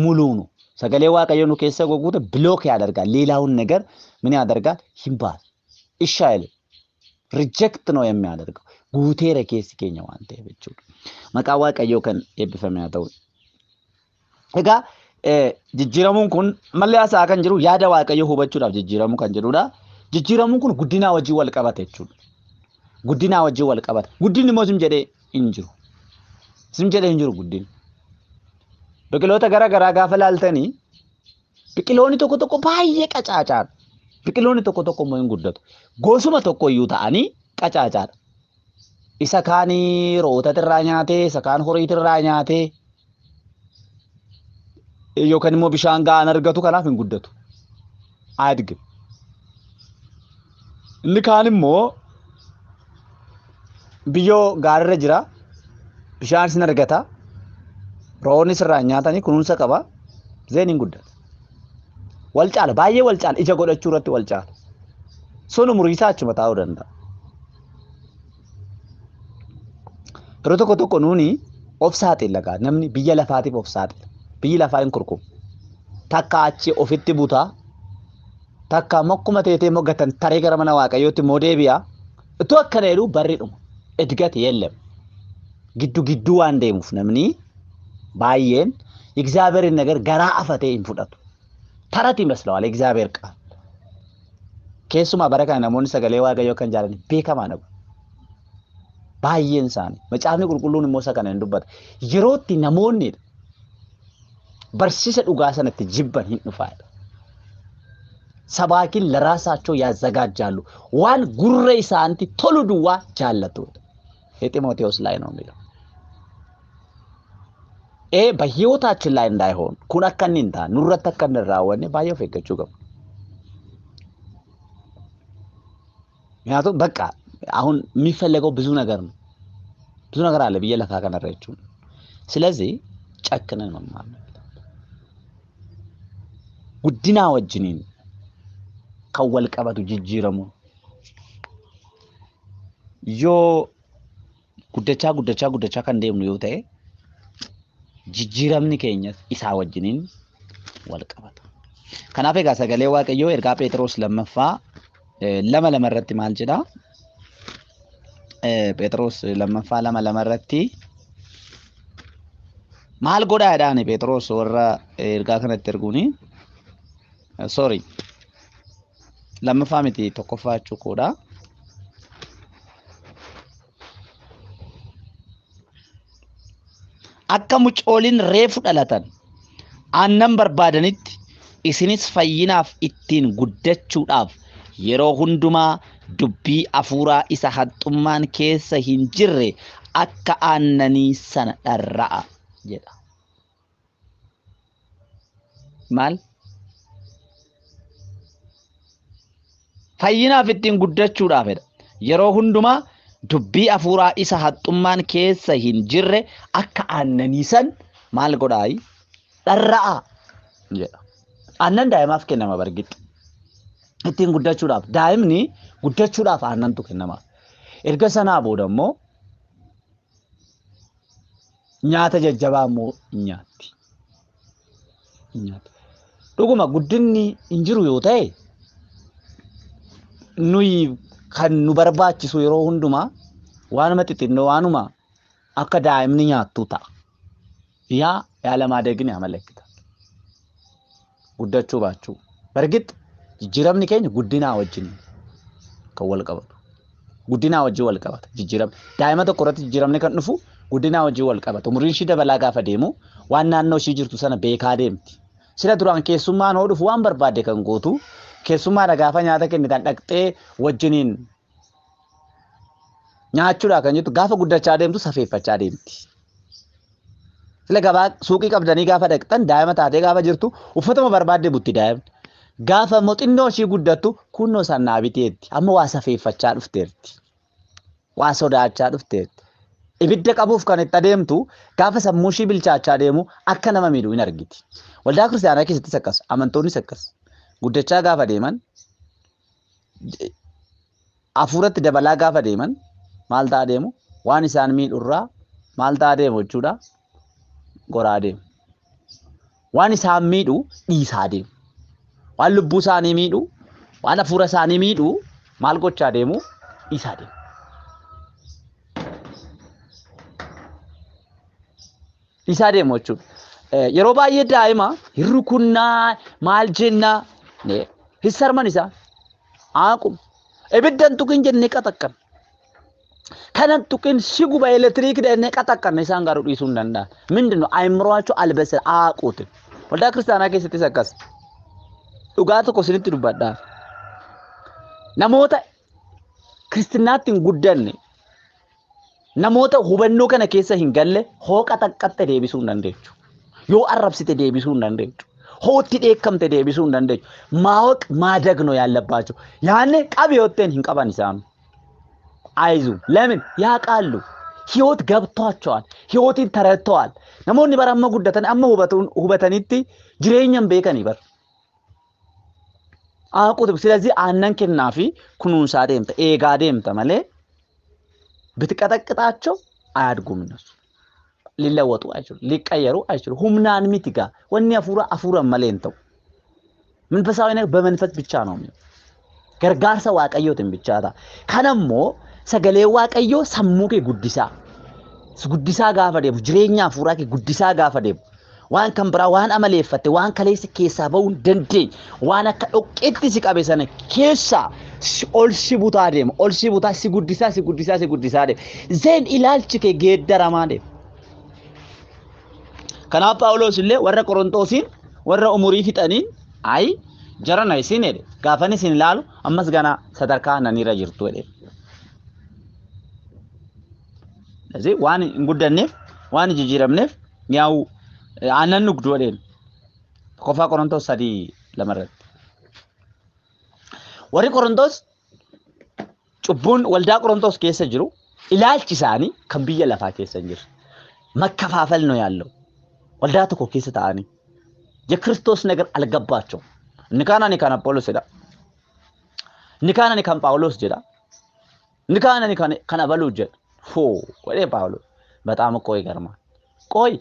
ሙሉ ነው። Sagalee Waaqayyoo nu keessa guute block ያደርጋል። ሌላውን ነገር ምን ያደርጋል? ይምባል እሺ አይልም። Reject ነው የሚያደርገው። Guuteera keessi keenya waan ta'eef jechuudha. Maqaan Waaqayyoo kan eebbifame haa ta'u. Egaa jijjiiramuun kun malli haasaa kan jiru yaada Waaqayyoo hubachuudhaaf jijjiiramuu kan jedhudha. Jijjiiramuun kun guddinaa wajjin wal qabata jechuudha. Guddinaa wajjin wal qabata. Guddinni immoo sim jedhee hin jiru. Sim jedhee hin jiru guddinni. Biqiloota gara garaa gaafa laaltanii biqiloonni tokko tokko baay'ee qacaacaadha. Biqiloonni tokko tokko immoo hin guddatu. Gosuma tokko iyyuu ta'anii qacaacaadha. Isa kaanii re'ootatirraa nyaatee, isa kaan horiitirraa nyaatee yookaan immoo bishaan ga'aan argatu kanaaf hin guddatu. አያድግም. Inni kaan immoo biyyoo gaariirra jira. Bishaan sin argata. Re'oonni sirraa nyaatanii kunuunsa qaba. Then hin guddata. Wal caala baay'ee wal caala ija godhachuu irratti wal caala. Sun umurii isaa achuma taa'uu danda'a. Yeroo tokko tokko nuuni of saaxilla gaa namni biyya lafaatiif of saaxila. Biyyi lafaa hin kurkumu. Takka achi ofitti butaa. Takka immoo akkuma teetee immoo gatan taree gara mana Waaqayyootti immoo deebi'a. Ittoo akkana jedhu barri dhuma. እድገት የለም። Gidduu gidduu waan deemuuf namni baay'een የእግዚአብሔርን ነገር garaa afatee hin fudhatu. ተረት ይመስለዋል የእግዚአብሔር ቃል። Keessumaa bara kana namoonni sagalee Waaqayyoo kan jaalatan beekamaadha. Baay'een isaanii macaafni qulqulluun immoo isa kana hin dubbata. Yerootti namoonni barsiisa dhugaa sanatti jibban hin dhufaadha. ሰባኪን ለራሳቸው ያዘጋጃሉ waan gurra isaanitti tolu duwwaa jaallatudha. የጢሞቴዎስ ላይ ነው የሚለው። ይሄ በህይወታችን ላይ እንዳይሆን kun akka inni hin taane nurratti akka inni hin raawwanne baay'ee of eeggachuu qabna. ምክንያቱም በቃ አሁን የሚፈለገው ብዙ ነገር ነው። ብዙ ነገር አለ biyya lafaa kanarra jechuudha. ስለዚህ ጨክነን መማር ነው። Guddinaa wajjiniin kan wal qabatu jijjiiramu yoo guddachaa guddachaa guddachaa kan deemnu yoo ta'e jijjiiramni keenyas isaa wajjiniin wal qabata. Kanaaf egaa sagalee Waaqayyoo ergaa Phexros lammaffaa 2:2 irratti maal jedhaa? Phexros lammaffaa 2:2 irratti Maal godhaa jedhaani Phexros warra ergaa kanatti erguuni? Sorry. Lammaffaa miti tokkoffaa jechuu koodha. Akka mucooliin reefu dhalatan aannan barbaadanitti isinis fayyinaaf ittiin guddachuudhaaf yeroo hundumaa dubbii hafuuraa isa haxxummaan keessa hin jirre akka aannanii sana dharra'a jedha. Maal? Fayyinaaf ittiin guddachuudhaaf jedha. Yeroo hundumaa dubbii hafuuraa isa haxxummaan keessa hin jirre akka aannanii san maal godhaayi? Dharra'a jedha. Aannan daa'imaaf kennama bargixxi. Ittiin guddachuudhaaf daa'imni guddachuudhaaf aannantu kennamaaf. Erga sanaa booda immoo nyaata jajjabaa immoo hin nyaatti. Dhuguma guddinni hin jiru yoo ta'e nuyi kan nu barbaachisu yeroo hundumaa waanuma xixinnoo waanuma akka daa'imni nyaattu ta'a. Yaa yaalamaadegni amalekkita. Guddachuu baachuu. Bargixxi jijjiiramni keenya guddinaa wajjin kan wal qabatu. Guddinaa wajjin wal qabata jijjiiramni. Daa'ima tokko irratti jijjiiramni kan dhufu guddinaa wajjin wal qabata. Umuriin ishii dabalaa gaafa deemu waan naannoo ishii jirtu sana beekaa deemti. Sila duraan keessummaan hoo dhufu waan barbaadde kan gootu keessummaadha gaafa nyaata kennitan dhaqxee wajjiniin nyaachuudha kan jettu gaafa guddachaa deemtu safeeffachaa deemti. Sila gabaa suuqii qabdanii gaafa dhaqxan daa'ima taatee gaafa jirtu uffatuma barbaadde butti daa'imni. Gaafa immoo xinnoo ishii guddattu kunnoo sannaa biteetti amma waa safeeffachaa dhufteerti. Waa sodaachaa dhufteerti. Ibidda qabuuf kan itti adeemtu gaafa sammuu ishii bilchaachaa deemu akka nama miidhu hin argiti. Waldaa kiristaanaa keessattis akkas amantoonnis akkas guddachaa gaafa deeman hafuuratti dabalaa gaafa deeman maal ta'aa deemu waan isaan miidhurraa maal ta'aa deemu jechuudha goraa deemu. Waan isaan miidhu dhiisaa deemu. Waan lubbuu isaanii miidhu waan hafuura isaanii miidhu maal gochaa deemu dhiisaa deemu. Dhiisaa deemu jechuudha. Yeroo baay'ee daa'ima hin rukunnaa maal jennaa hin sarman isaa haaqu ibiddan tuqin jennee qaxaqqan. Kanan tuqin si guba elektiriikii jennee qaxaqqan isaan garuu dhiisuu hin danda'an. Mindinoo ayimroachuu albasa haaquuti. Waldaa kiristaanaa keessattis akkas. Dhugaa tokko isinitti dubbadhaa. Namoota kiristinaatti hin guddanne namoota hubannoo kana keessa hin galle hoo qaxaqqatte deebisuu hin dandeechu. Yoo arrabsite deebisuu hin dandeechu. Hootti dheekkamte deebisuu hin dandeechu. ማወቅ ማደግ ነው ያለባቸው። ያኔ ቀብ የወጤን hin qaban isaan አይዙ ለምን ያውቃሉ? ህይወት ገብቷቸዋል። ህይወትን ተረድተዋል። namoonni bara amma guddatan amma hubatanitti jireenyan beekanii bar አቁት ስለዚህ aannan kennaafi kunuunsaa deemta eegaa deemta malee ብትቀጠቅጣቸው አያድጉም። እነሱ ሊለወጡ አይችሉ ሊቀየሩ አይችሉ። humnaan miti gaa wanni hafuura hafuuran malee hin ta'u. መንፈሳዊ ነገር በመንፈስ ብቻ ነው የሚሆነው። Gargaarsa waaqayyootiin ብቻ ta'a. Kanammoo sagalee waaqayyoo sammuu kee guddisaa. Guddisaa gaafa deemu jireenya hafuuraa kee guddisaa gaafa deemu waan kan biraa waan amaleeffatte waan kaleessa keessaa bahuu hin dandeenye waan akka dhoqqeetti si qabe sana keessaa ol si butaa deema ol si butaa si guddisaa si guddisaa si guddisaa deema. Zeen ilaalchi kee geeddaramaa deema. Kanaaf Phaawulos illee warra Qorontoosiin warra umurii fixaniin ayi jarana isin jedhe gaafan isin ilaalu ammas ganaa sadarkaa naniirra jirtu jedhe. ስለዚህ waan hin guddanneef waan hin jijjiiramneef yaa'u aannan dhugdu jedheen. Tokkoffaa Qorontos 3:2 irratti. Warri Qorontos cubbuun waldaa Qorontos keessa jiru ilaalchi isaanii kan biyya lafaa keessa hin jirre. መከፋፈል ነው ያለው። waldaa tokko keessa ta'anii የክርስቶስ ነገር አልገባቸውም። Inni kaan ani kan Apollos jedha. Inni kaan ani kan Phaawulos jedha. Inni kaan ani kan Abaluu jedha. Foo jedhee Phaawulos. በጣም እኮ ይገርማል። ቆይ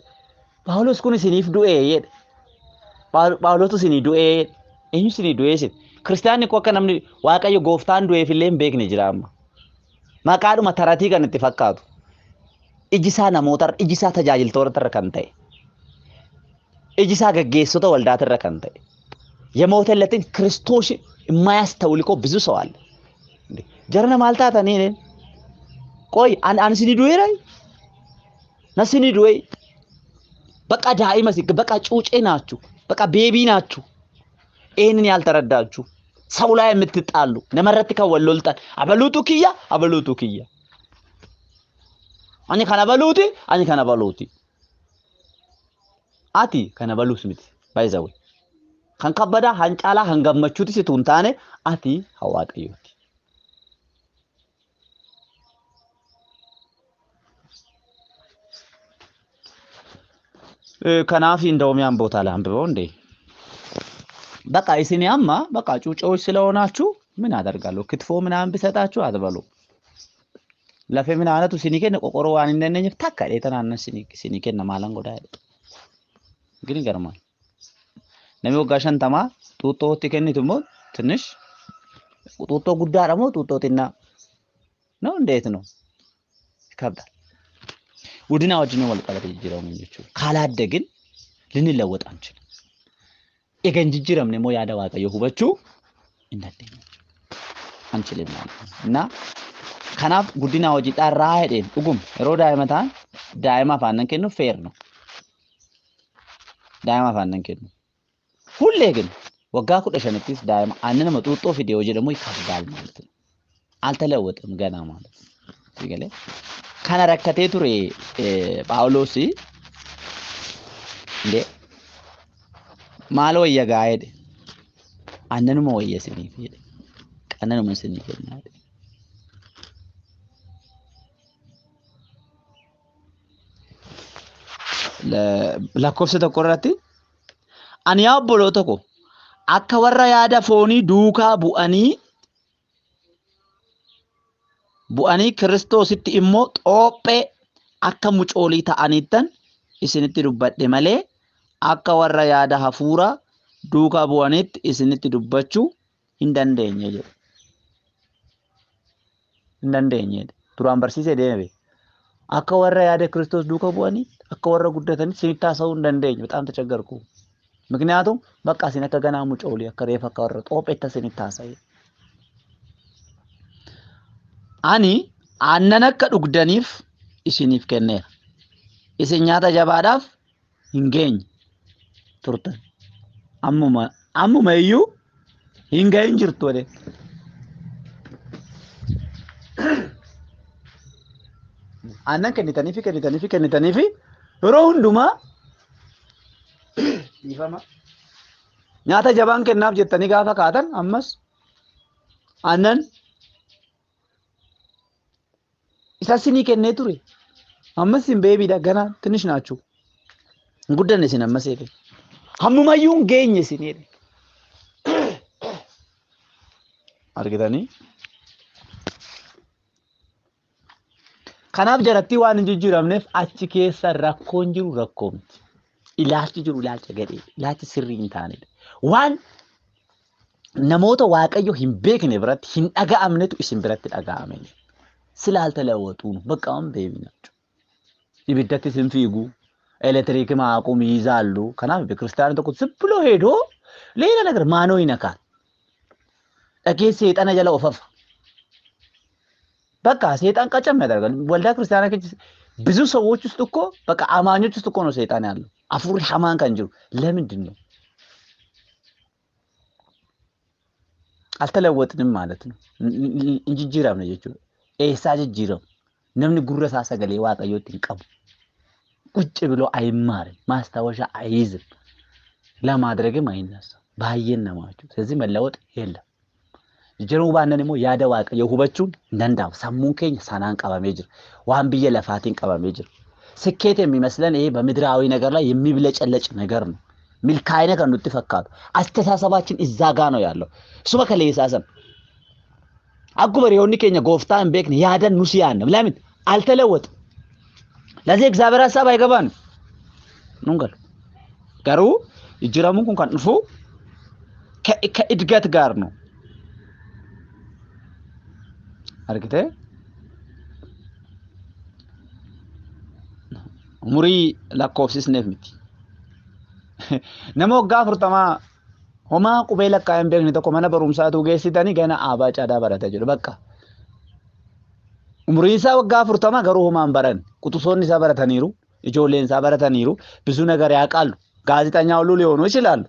Phaawulos kun isiniif du'ee jedhe. Phaawulotu isinii du'ee jedhe. Eenyu isinii du'ee isin? Kiristaanni koo akka namni Waaqayyo gooftaan du'eef illee hin beekne jira amma. Maqaadhuma taratii kan itti fakkaatu. Iji isaa namootarra, iji isaa tajaajiltootarra kan ta'e. Iji isaa gaggeessota waldaatirra kan ta'e የሞተለትን ክርስቶስ የማያስተውል እኮ ብዙ ሰው አለ። ጀርነ ማልታታ እኔ ቆይ አንስኒ ዱዌ ላይ ነስኒ ዱዌ በቃ ዳኢመ በቃ ጩጬ ናችሁ፣ በቃ ቤቢ ናችሁ። ይሄንን ያልተረዳችሁ ሰው ላይ የምትጣሉ ነመረት ከወሎልጣን አበሉቱ ኪያ አበሉቱ ኪያ አኒ ከነበሉቲ አኒ ከነበሉቲ አቲ ከነበሉስ ምት ባይዘው kan kabbadaa han caalaa han gammachuuti situ hin taane ati haa Waaqayyooti. Kanaaf እንደውም ያን ቦታ ላንብበው እንዴ። በቃ isin amma በቃ ጩጬዎች ስለሆናችሁ ምን አደርጋለሁ? ክትፎ ምናምን ብሰጣችሁ አትበሉ። lafee ምናምንatu isinii kenna qoqoroo waan hin dandeenyeef takka dheetan aannan isinii kenna maalan godhaa jedhe. ግን ይገርማል። Namni waggaa 50 xuuxxootti kennitu immoo ትንሽ xuuxxoo guddaadha moo xuuxxoo xinnaa ነው? እንዴት ነው? ይከብዳል። Guddina wajjin wal qabate jijjiiramuun jechuudha. ካላደግን ልንለወጥ አንችልም። Egaa hin jijjiiramne immoo yaada Waaqayyoo hubachuu hin dandeenyu አንችልም ማለት ነው። እና kanaaf guddina hojii dharraa jedheen dhuguma yeroo daa'ima ta'an daa'imaaf aannan kennu fair ነው። Daa'imaaf aannan kennu. ሁሌ ግን waggaa 15ttis daa'ima aannan xuuxxoo fide yoo jedhamu ይከብዳል ማለት ነው። አልተለወጠም ገና ማለት ነው። ሲገለ kana rakkatee ture Phaawulos እንዴ maal wayya gaa jedhe aannanuma wayya isiniif jedhe qannanuma isinii kennaa jedhe. Lakkoofsa tokko irratti ani yaa obboloota ko akka warra yaada foonii duukaa bu'anii Kiristoositti immoo xoophee akka mucoolii ta'aniittan isinitti dubbadhe malee akka warra yaada hafuuraa duukaa bu'aniitti isinitti dubbachuu hin dandeenye jedhe. Hin dandeenye jedhe. Duraan barsiisee deeme. Akka warra yaada Kiristoos duukaa bu'aniitti akka warra guddatanitti isinitti haasa'uu hin dandeenye. በጣም ተቸገርኩ። ምክንያቱም በቃ isin akka ganaa mucoolii akka reefa akka warra xoopheetta isinitti haasa'e. Ani aannan akka dhugdaniif isiniif kenneera. Isin nyaata jabaadhaaf hin geenye turtan. Ammuma iyyuu hin gahin jirtu jedhe. Aannan kennitaniifi kennitaniifi kennitaniifi yeroo hundumaa dhiifama. Nyaata jabaan kennaaf jettanii gaafa kaatan ammas aannan isa isinii kennee ture. Ammas isin beebiidha ገና ትንሽ ናችሁ። Hin guddanne isin ammas jedhe. Hammumayyuu hin geenye isin jedhe. Argitanii? Kanaaf jarattii waan hin jijjiiramneef achi keessa rakkoon jiru rakkoo miti. Ilaalchi jiru ilaalcha gadhee, ilaalchi sirrii hin taanedha. Waan namoota Waaqayyo hin beekne biratti hin dhaga'amnetu isin biratti dhaga'ame. ስላልተለወጡ ነው። በቃ አሁን baby ናቸው። ibiddatti isin fiigu ኤሌክትሪክ ማቁም ይይዛሉ። Kanaaf ክርስቲያን tokko ዝም ብሎ ሄዶ ሌላ ነገር ማኖ ይነካል። dhaqee seexana jala ofafa. በቃ ሰይጣን ቀጨም ያደርጋል። waldaa ክርስቲያና ብዙ ሰዎች ውስጥ እኮ በቃ አማኞች ውስጥ እኮ ነው ሰይጣን ያለው። hafuurri hamaan kan jiru ለምንድን ነው? አልተለወጥንም ማለት ነው። Hin jijjiiramne jechuudha. Eessaa jijjiiramu? Namni gurra isaa sagalee Waaqayyootti hin qabu. ቁጭ ብሎ አይማርም፣ ማስታወሻ አይይዝም፣ ለማድረግም አይነሳም። baay'een namaa ስለዚህ መለወጥ የለም። Jijjiiramuu baannaan immoo yaada Waaqayyoo hubachuun hin danda'amu. Sammuun keenya sanaan qabamee jira. Waan biyya lafaatiin qabamee jira. ስኬት የሚመስለን ይሄ በምድራዊ ነገር ላይ የሚብለጨለጭ ነገር ነው። milkaa'ina kan nutti fakkaatu አስተሳሰባችን እዛ ጋ ነው ያለው። Isuma kaleessaa akkuma hiriyoonni keenya gooftaa hin beekne yaadan nus yaadna. ለምን አልተለወጥም። ለዚህ እግዚአብሔር ሀሳብ አይገባንም። Nun galu. Garuu jijjiiramuun kun kan dhufu ከእድገት ጋር ነው። Argitee umurii lakkoofsisneef miti. Nama waggaa 40 homaa qubee lakkaa'ee hin beekne tokko mana barumsaatu geessitanii gana aabaa caadaa barata jedhu bakka. Umriin isaa waggaa 40 garuu homaa hin baranne. Quxusoonni isaa barataniiru, ijoolleen isaa barataniiru, ብዙ ነገር ያውቃሉ። ጋዜጠኛ ሁሉ ሊሆኑ ይችላሉ።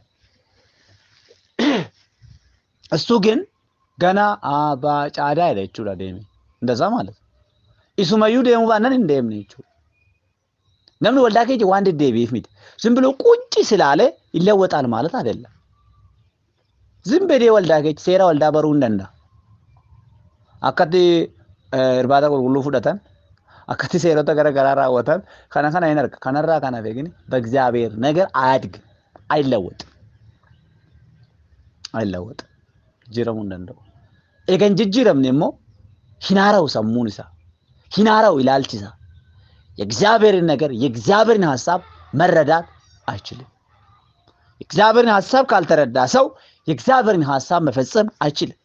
እሱ ግን ገና አባ ጫዳ jedha jechuudha deeme. እንደዛ ማለት ነው. Isumayyuu deemuu baannaan hin deemne jechuudha. Namni waldaa keessa waan deddeebi'eef miti. ዝም ብሎ ቁጭ ስላለ ይለወጣል ማለት አይደለም። ዝም ብሎ waldaa keessa seera waldaa baruu hin danda'a. Akkatti irbaata qulqulluu fudhatan, akkatti seerota gara garaa raawwatan kana kana hin arga. Kanarraa kana beekni በእግዚአብሔር ነገር አያድግም፣ አይለወጥም፣ አይለወጥም። Jijjiiramuu hin danda'u. Eega hin jijjiiramne immoo hin haara'u sammuun isaa, hin haara'u ilaalchi isaa. የእግዚአብሔርን ነገር የእግዚአብሔርን ሀሳብ መረዳት አይችልም። የእግዚአብሔርን ሀሳብ ካልተረዳ ሰው የእግዚአብሔርን ሀሳብ መፈጸም አይችልም።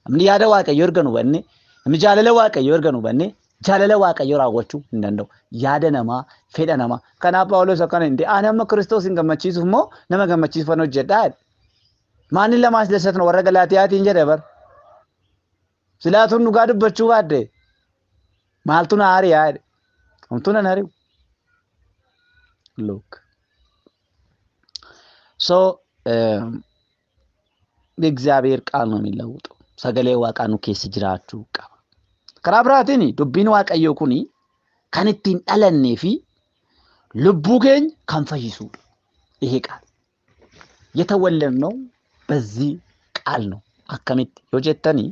Namni yaada Waaqayyoo erga hin hubanne, namni jaalala Waaqayyoo erga hin hubanne, jaalala Waaqayyoo raawwachuu hin danda'u. Yaada namaa, fedha namaa. Kanaaf Phaawulos akkana hin ta'e, ani amma Kiristoosin gammachiisuuf immoo nama gammachiisuufan hojjedhaa jedhe. Maanin ለማስደሰት ነው warra Galaatiyaatiin jedhe bar. Silaatuun dhugaa dubbachuu baadde maaltu na ari'a jedhe. Homtuu nan ari'u. Look. So የእግዚአብሔር ቃል ነው የሚለውጠው። Sagalee Waaqaa nu keessa jiraachuu qaba. Karaa biraatiin dubbiin Waaqayyoo kuni kan ittiin dhalannee fi lubbuu keenya kan fayyisudha. ይሄ ቃል የተወለድነው በዚህ ቃል ነው። Akkamitti yoo jettanii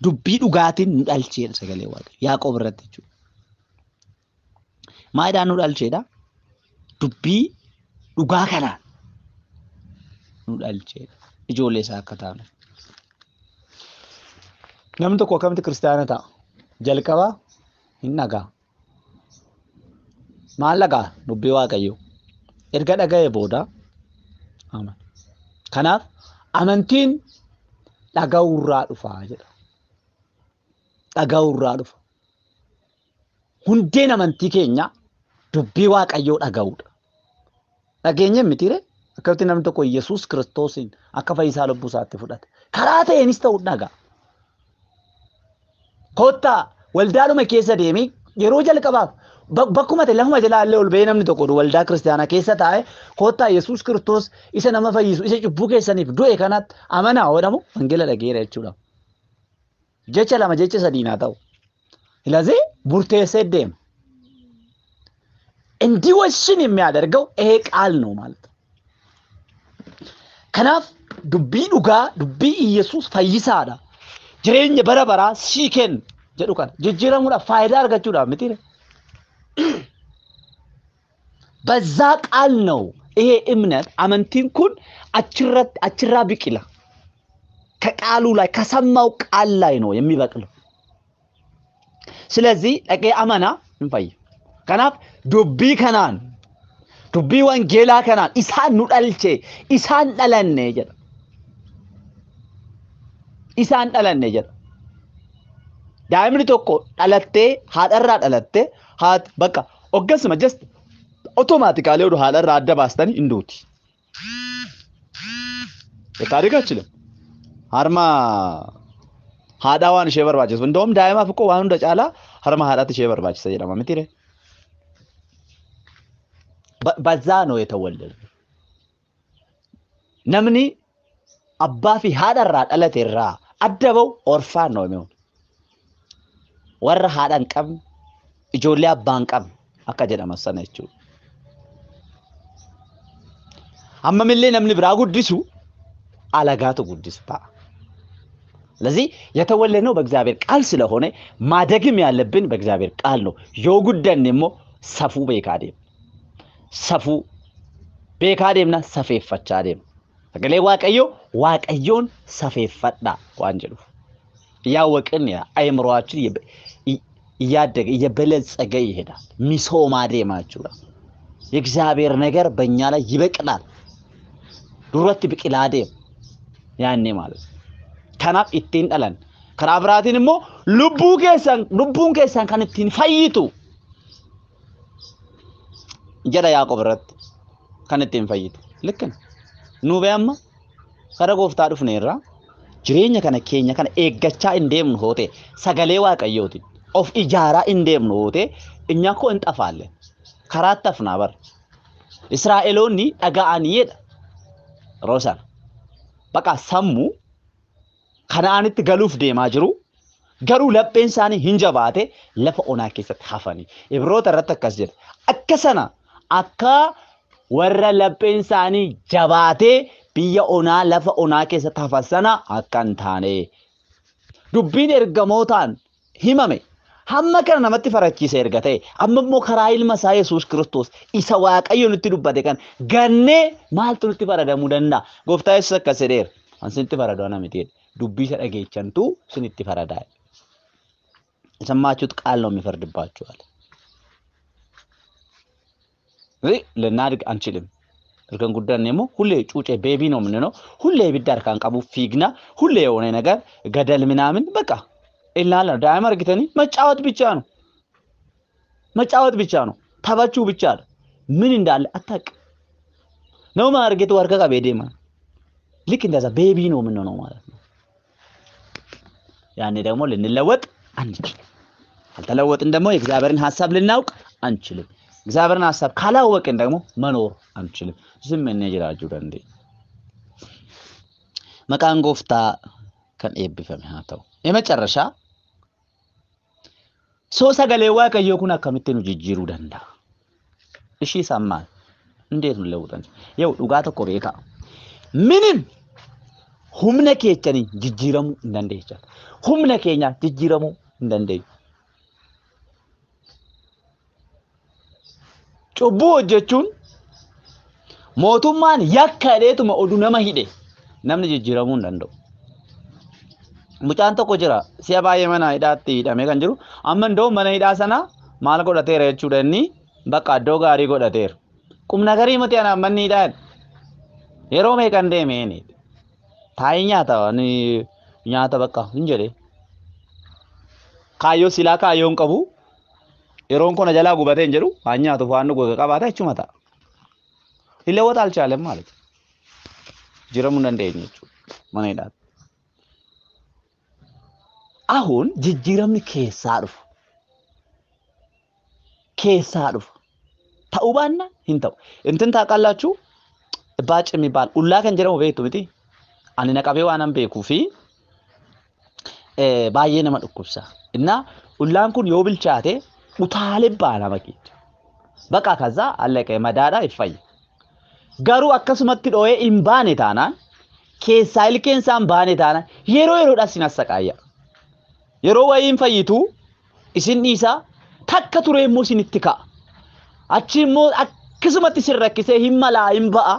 dubbii dhugaatiin nu dhalcheedha sagalee Waaqayyoo Yaaqoob irratti jechuudha. Maayidhaan nu dhalcheedha? Dubbii dhugaa kanaan nu dhalcheedha. Ijoollee isaa akka taanu. Namni tokko akkamitti kiristaana ta'a? Jalqaba hin dhagaa. Maal dhagaa? Dubbii Waaqayyoo. Erga dhaga'ee booda amana. Kanaaf amantiin dhaga'uurraa dhufa jedha. Dhaga'uurraa dhufa. Hundeen amantii keenya dubbii Waaqayyoo dhaga'uudha. Dhageenya mitiire akkamitti namni tokko Yesuus Kiristoosiin akka fayyisaa lubbuu isaatti fudhate. Karaa ta'eenis ta'u dhagaa. Kottaa waldaadhuma keessa deemee yeroo jalqabaaf bakkuma ta'e lafuma jalaa illee ol ba'ee namni tokko waldaa kiristaanaa keessa taa'ee kottaa Yesuus Kiristoos isa nama fayyisu isa cubbuu keessaniif du'e kanatti amanaa jedhamu wangeela dhageera jechuudha. Jecha lama jecha sadiin haa ta'u. ስለዚህ murteessee deema. እንዲወስን የሚያደርገው ይሄ ቃል ነው ማለት ነው። Kanaaf dubbii dhugaa dubbii Iyyasuus fayyisaadha. Jireenya bara baraa sii kenna jedhu kana jijjiiramuudhaaf faayidaa argachuudhaaf miti. በዛ ቃል ነው ይሄ እምነት amantiin kun achirraa biqila. ከቃሉ ላይ ከሰማው ቃል ላይ ነው የሚበቅለው። ስለዚህ dhaqee amanaa hin fayyu. Kanaaf dubbii kanaan dubbii wangeelaa kanaan isaan nu dhalche isaan dhalanne jedha. Isaan dhalanne jedha. Daa'imni tokko dhalattee haadharraa dhalattee haati bakka hoggasuma just automatically oduu haadharraa adda baastanii hin duuti. ታሪክ አይችልም. Harma haadhaa waan ishee barbaachisu. እንደውም daa'imaaf እኮ waan hunda caalaa harma haadhaatti ishee barbaachisa jedhama miti ree? በዛ ነው የተወለድነው። Namni abbaa fi haadharraa dhalate irraa adda ba'u orphan ነው የሚሆነው. Warra haadha hin qabne ijoollee abbaa hin qabne akka jedhaman sana jechuudha. Hammamillee namni biraa guddisu alagaatu guddisu ta'a. ስለዚህ የተወለድነው በእግዚአብሔር ቃል ስለሆነ ማደግም ያለብን በእግዚአብሔር ቃል ነው። Yoo guddanne immoo safuu beekaa deemna. Safuu beekaa deemna, safeeffachaa deemna. Sagalee Waaqayyoo Waaqayyoon safeeffadhaa waan jedhuuf እያወቅን አእምሮአችን እያደገ እየበለጸገ ይሄዳል። Misoomaa deema jechuudha. የእግዚአብሔር ነገር በእኛ ላይ ይበቅላል። Duratti biqilaa deema. ያኔ ማለት ነው. Kanaaf ittiin dhalan. Karaa biraatiin immoo lubbuu keessan lubbuun keessan kan ittiin fayyitu jedha Yaaqoob irratti kan ittiin fayyitu. Likkin nu bee amma kara gooftaa dhufneerra jireenya kana keenya kana eeggachaa hin deemnu hoote sagalee Waaqayyootiin of ijaaraa hin deemnu hoote እኛ እኮ እንጠፋለን። ከራት ጠፍና በር እስራኤሎኒ dhaga'anii jedha yeroo sana baqa sammuu Kana'aanitti galuuf deemaa jiru garuu lapheen isaanii hin jabaate lafa onaa keessatti hafanii. Ibroota irratti akkas jedha. Akka sana akka warra lapheen isaanii jabaatee biyya onaa lafa onaa keessatti hafan sana akka hin taane dubbiin ergamootaan himame hamma kana namatti farachiise erga ta'e amma immoo karaa ilma isaa Yesuus Kiristoos isa Waaqayyo nutti dubbate kan gannee maaltu nutti faradamuu danda'a? Gooftaa Yesuus akkas jedheera. An sinitti faradu ana miti jedhe. Dubbii isa dhageechantu sinitti faradaa. የሰማችሁት ቃል ነው የሚፈርድባችሁ አለ። ልናድግ አንችልም። እርከን ጉዳን ደግሞ ሁሌ ጩጬ ቤቢ ነው የምንለው። ሁሌ ibidda harkaan qabu fiigna ሁሌ የሆነ ነገር ገደል ምናምን በቃ ilaala daa'ima argitanii መጫወት ብቻ ነው መጫወት ብቻ ነው taphachuu ብቻ ነው። ምን እንዳለ አታውቅም። ነው argitu harka qabee deema። ልክ እንደዛ baby ነው የምንሆነው ማለት ነው። ያኔ ደግሞ ልንለወጥ አንችልም። ካልተለወጥን ደግሞ የእግዚአብሔርን ሐሳብ ልናውቅ አንችልም። እግዚአብሔርን ሐሳብ ካላወቅን ደግሞ መኖር አንችልም። ዝም inni jiraachuu dandeenya. Maqaan gooftaa kan eebbifame haa ta'u. የመጨረሻ soo sagalee Waaqayyoo kun akkamitti nu jijjiiruu danda'a? Ishii sammaan እንዴት nu lewwutan? Yoo dhugaa tokko beekaa. ምንም humna keessaniin jijjiiramuu hin dandeessan. Humna keenyaan jijjiiramuu hin dandeenyu. Cubbuu hojjechuun mootummaan yakka jedheetuma oduu nama hidhe namni jijjiiramuu hin danda'u. Mucaan tokko jira si'a baay'ee mana hidhaatti hidhamee kan jiru amma iddoo mana hidhaa sana maal godhateera jechuudha inni bakka iddoo gaarii godhateera. Qubna garii miti anaan manni hidhaa yeroo meeqan deeme inni taa'ee nyaata nyaata bakka hin jedhe kaayyoo silaa kaayyoo hin qabu yeroon kun jalaa gubatee hin jedhu waan nyaatuuf waan dhugu qabaata jechuma ta'a. ሊለወጥ አልቻለም ማለት ነው። jijjiiramuu hin dandeenye jechuudha mana hidhaatti. አሁን jijjiiramni keessaa dhufu keessaa dhufu ta'uu baannaan hin ta'u. እንትን ታውቃላችሁ ባጭ የሚባል ኡላ kan jedhamu beektu miti ani naqabee waanan beekuu fi baay'ee nama dhukkubsa. እና ullaan kun yoo bilchaate utaalee ba'a nama keessa. በቃ ከዛ አለቀ madaadha iffayya. Garuu akkasumatti dho'ee hin baane taanaan keessaa ilkeen isaa hin baane taanaan yeroo yeroodhaan sin assaqaayya. Yeroo wayii hin fayyitu isin dhiisaa takka ture immoo isinitti ka'a. Achi immoo akkasumatti isin rakkisee hin malaa hin ba'a.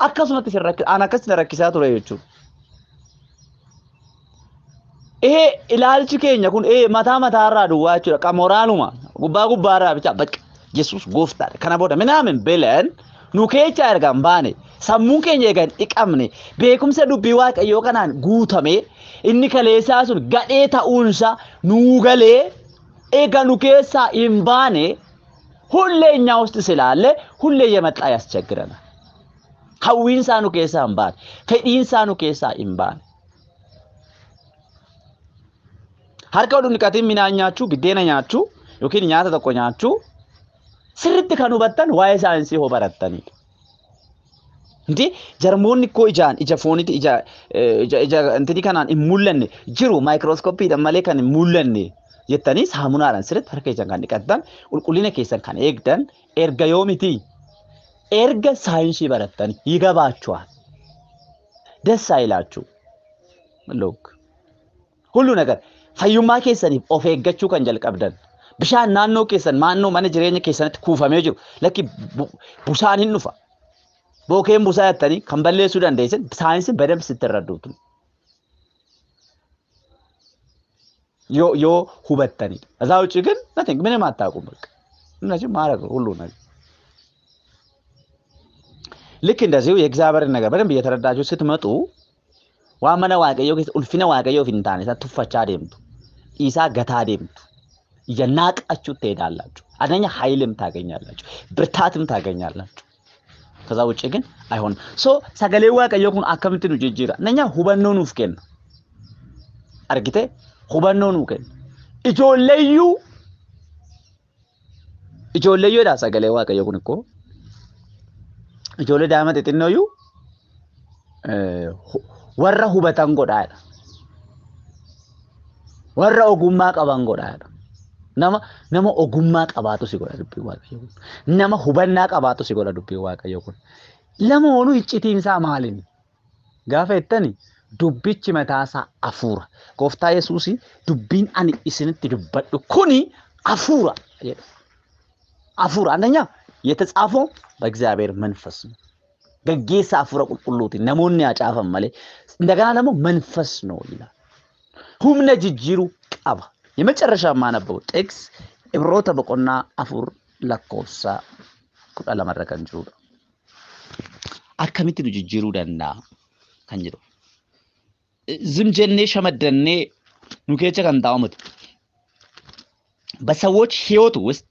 Akkasumatti isin rakkisa an akkas na rakkisaa ture jechuudha. ይሄ ilaalchi keenya kun mataa mataarraa duwwaa jechuudha. Qamoraanuma gubbaa gubbaarraa bicha በቃ Yesuus gooftaadha. Kana booda ምናምን ብለን nu keessa erga hin baane sammuun keenya erga hin dhiqamne beekumsa dubbii Waaqayyoo kanaan guutame inni kaleessaa sun gadhee ta'uunsa nuu galee eega nu keessaa hin baane ሁሌ እኛ ውስጥ ስላለ ሁሌ እየመጣ ያስቸግረናል። hawwiinsaa nu keessaa hin baane fedhiinsaa nu keessaa hin baane. Harka wal dhiqatiin midhaan nyaachuu, biddeena nyaachuu yookiin nyaata tokko nyaachuu sirriitti kan hubattan waa'ee saayinsii hoo barattanidha. Inti jarmoonni koo ijaan ija foonitti ija ija ija intini kanaan hin mul'anne jiru maayikirooskooppiidhaan malee kan hin mul'anne jettanii saamunaadhaan sirriitti harka keessan kan dhiqattan qulqullina keessan kan eegdan erga yoomiti erga saayinsii barattan ይገባችኋል። ደስ አይላችሁ look ሁሉ ነገር fayyummaa keessaniif of eeggachuu kan jalqabdan bishaan naannoo keessan naannoo mana jireenya keessanitti kuufamee jiru lakki busaan hin dhufa bookeen busaa jettanii kan balleessuu dandeessan saayinsiin በደንብ ስትረዱት yoo yoo hubattanidha. ከዛ ውጭ ግን nothing ምንም አታውቁም። በቃ እነዚህ ማድረግ ነው ሁሉ ነገር። ልክ እንደዚሁ የእግዚአብሔርን ነገር በደንብ እየተረዳችሁ ስትመጡ Waan mana Waaqayyoo keessa ulfina Waaqayyoof hin taane isa tuffachaa deemtu. Dhiisaa gataa deemtu. እየናቃችሁ ትሄዳላችሁ። አንደኛ ኃይልም ታገኛላችሁ፣ ብርታትም ታገኛላችሁ። ከዛ ውጭ ግን አይሆንም። So sagalee Waaqayyoo kun akkamitti nu jijjiira? አንደኛ hubannoo nuuf kenna. Argitee hubannoo nuu kenna. Ijoolleeyyuu ijoolleeyyuudha sagalee Waaqayyoo kun ikkoo ijoollee daa'ima xixinnooyyuu warra hubatan godhaadha. Warra ogummaa qaban godhaadha. Nama ogummaa qabaatu si godha dubbiin Waaqayyoo kun. Nama hubannaa qabaatu si godha dubbiin Waaqayyoo kun. Lamoonuu iccitiin isaa maaliin? Gaafa jettani dubbichi mataasaa hafuura. Gooftaa Yesuus dubbiin ani isinitti dubbadhu kuni hafuura jedha. Hafuura አንደኛ የተጻፈው በእግዚአብሔር መንፈስ ነው። Gaggeessa hafuura qulqulluutiin namoonni haa caafan malee እንደገና ደግሞ መንፈስ ነው ይላል። Humna jijjiiruu qaba. የመጨረሻ የማነበው ጥቅስ Ibroota boqonnaa 4 lakkoofsa 12 irra kan jirudha. Akkamitti nu jijjiiruu danda'a kan jedhu. ዝም jennee shamaddannee nu keessa kan taa'u miti. በሰዎች ህይወት ውስጥ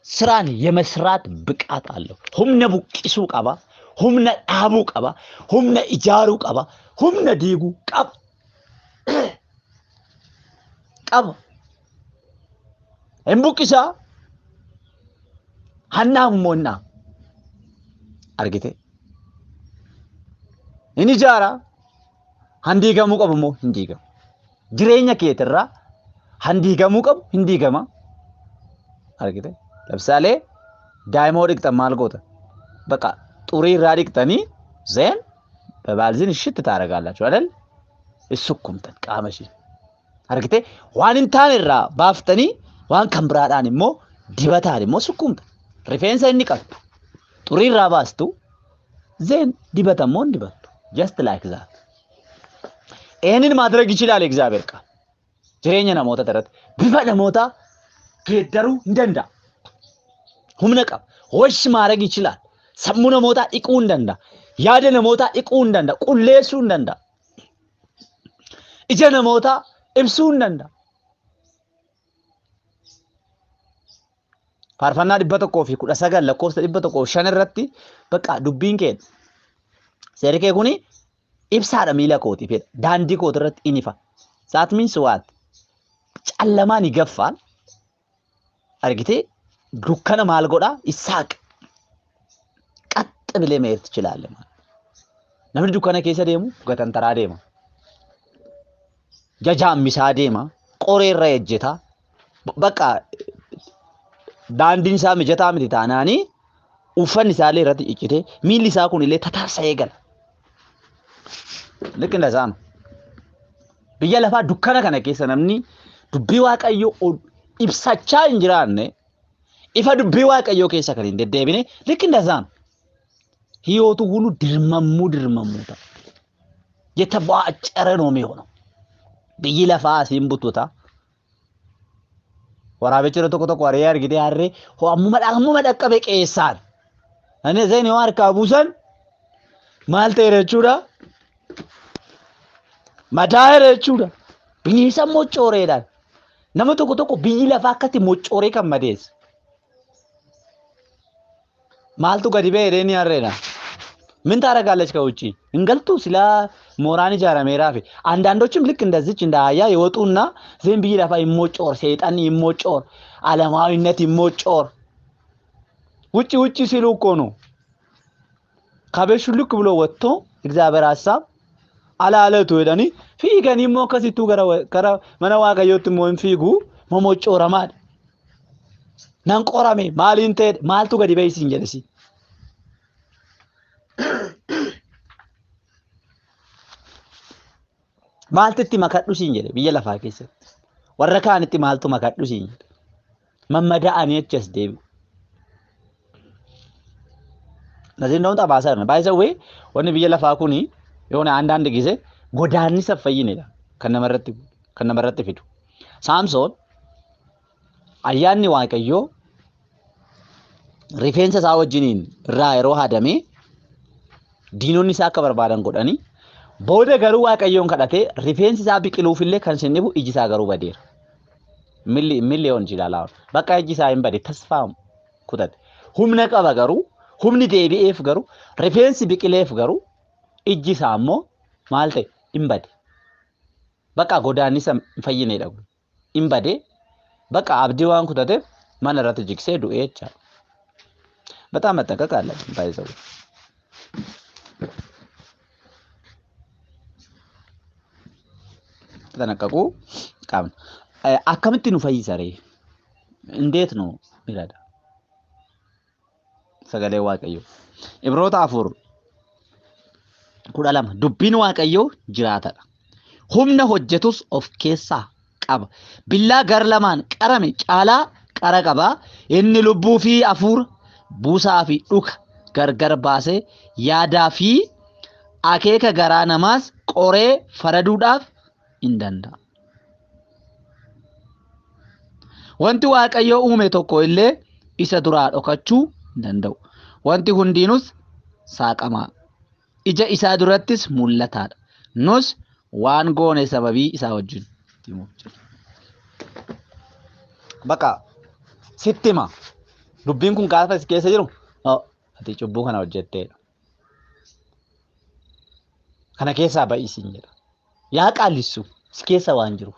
ስራን የመስራት ብቃት አለው። Humna buqqisuu qaba, humna dhaabuu qaba, humna ijaaruu qaba, humna diiguu qaba. Qaba. Hin buqqisaa, hannaa immoo hin dhaabu. Argitee? Hin ijaara, han diigamuu qabu immoo hin diigamu. Jireenya keetirraa han diigamuu qabu hin diigama. Argitee? ለምሳሌ daa'ima dhiqxan maal goota? በቃ xurii irraa dhiqxanii then በባልዚን እሽት ታደርጋላችሁ አይደል? እሱኩምተን qaama ishee. Argitee waan hin taane irraa baaftanii waan kan biraadhaan immoo dibataan immoo sukkumta. Rifeensa inni qabdu xurii irraa baastu then dibata immoo hin dibattu. Just like that. ይህንን ማድረግ ይችላል የእግዚአብሔር ቃል። Jireenya namoota irratti bifa namoota geeddaruu hin danda'a. Humna qaba. Wash ማድረግ ይችላል። Sammuu namootaa dhiquu hin danda'a. Yaada namootaa dhiquu hin danda'a. Qulleessuu hin danda'a. Ija namootaa ibsuu hin danda'a. Faarfannaa 119 lakkoofsa 105 irratti bakka dubbiin kee seerri kee kuni ibsaadha miila kootiif jedha. Daandii kooti irratti in ifa. That means what? Callamaan ይገፋል. Argitee dukkana maal godhaa? Isaaq. ቀጥ ብለህ መሄድ ትችላለህ ማለት Namni dukkana keessa deemu gatantaraa deema. Jajaammisaa deema. Qoreerra ejjeta. Bakka daandiin isaa mijataa miti taanaanii uffanni isaallee irratti ciccitee miilli isaa kun illee tatarsa'ee gala. ልክ እንደዛ ነው። Biyya lafaa dukkana kana keessa namni dubbii Waaqayyoo ibsachaa hin jiraanne ifa dubbii Waaqayyoo keessa kan hin deddeebine ልክ እንደዛ ነው። ህይወቱ ሁሉ ድርመሙ ድርመሙ ta'a. የተቧጨረ ነው የሚሆነው። Biyyi lafaa asiin buttuta. Waraabichi yeroo tokko tokko harree argitee harree ammuma dhaqqabe qeessaan. Ani zeen yoo harkaa buusan maal ta'eera jechuudha? Madaa'eera jechuudha. Bineensa moccooreedhaan. Nama tokko tokko biyyi lafaa akkatti moccooree kan madeesse. Maaltu gadi ba'e jedhee ni harreedha. ምን ታደርጋለች ከውጪ እንገልቱ ስለ ሞራን ijaarameeraa fi አንዳንዶችም ልክ እንደዚች እንደ አህያ ይወጡና ዝም ብዬ ለፋ ይሞጮር፣ ሰይጣን ይሞጮር፣ ዓለማዊነት ይሞጮር። ውጪ ውጪ ሲሉ እኮ ነው ከቤት ሹልክ ብሎ ወጥቶ እግዚአብሔር ሐሳብ አላለቱ jedhanii fiiganii immoo akkasittuu gara mana Waaqayyootti immoo hin fiigu momocooramaadha. Nan qorame maaliin ta'e maaltu gadi ba'e siin jedhesi. Maaltu itti makadhu siin jedhe biyya lafaa keessatti. Warra kaanitti maaltu makadhu siin jedhe. Mammada'anii achi as deebi'u. እነዚህ እንደውም ጠባሳ ነው። By the way wanni biyya lafaa kuni የሆነ አንዳንድ ጊዜ godaannisa fayyinidha kan namarratti fidu. Saamsoon ayyaanni Waaqayyoo rifeensa isaa wajjiniin irraa yeroo haadamee diinonni isaa akka barbaadan godhanii Booda garuu Waaqayyoon kadhatee rifeensi isaa biqiluufillee kan isin dhibu iji isaa garuu badeera. Miliyoon jilaalaa bakka iji isaa hin bade tasfaa kutate. Humna qaba garuu humni deebi'eef garuu rifeensi biqileef garuu ijji isaa immoo maal ta'e hin bade. Bakka godaannisa hin fayyinedha kun. Hin bade bakka abdii waan kutateef mana irratti jigsee du'ee jechaadha. በጣም መጠንቀቅ አለብን። ባይዘው ተጠነቀቁ qabna. Akkamitti nu fayyisa ree? እንዴት ነው የሚረዳ? Sagalee Waaqayyoo. Ibroota 4:12 dubbiin Waaqayyoo jiraatadha. Humna hojjetus of keessaa qaba. Billaa gar lamaan qarame caalaa qara qaba. Inni lubbuu fi hafuura buusaa fi dhuka gargar baasee yaadaa fi akeeka garaa namaas qoree faraduudhaaf hin danda'a. Wanti Waaqayyo uume tokko illee isa duraa dhokachuu hin danda'u. Wanti hundiinus saaqamaa. Ija isaa durattis mul'ataadha. Nus waan goone sababii isaa wajjin himuuf jira. Bakka sitti hima. Dubbiin kun gaafa si keessa jiru ati cubbuu kana hojjetteedha. Kana keessaa ba'i siin jedha. Yaa qaallissu si keessa waan jiru.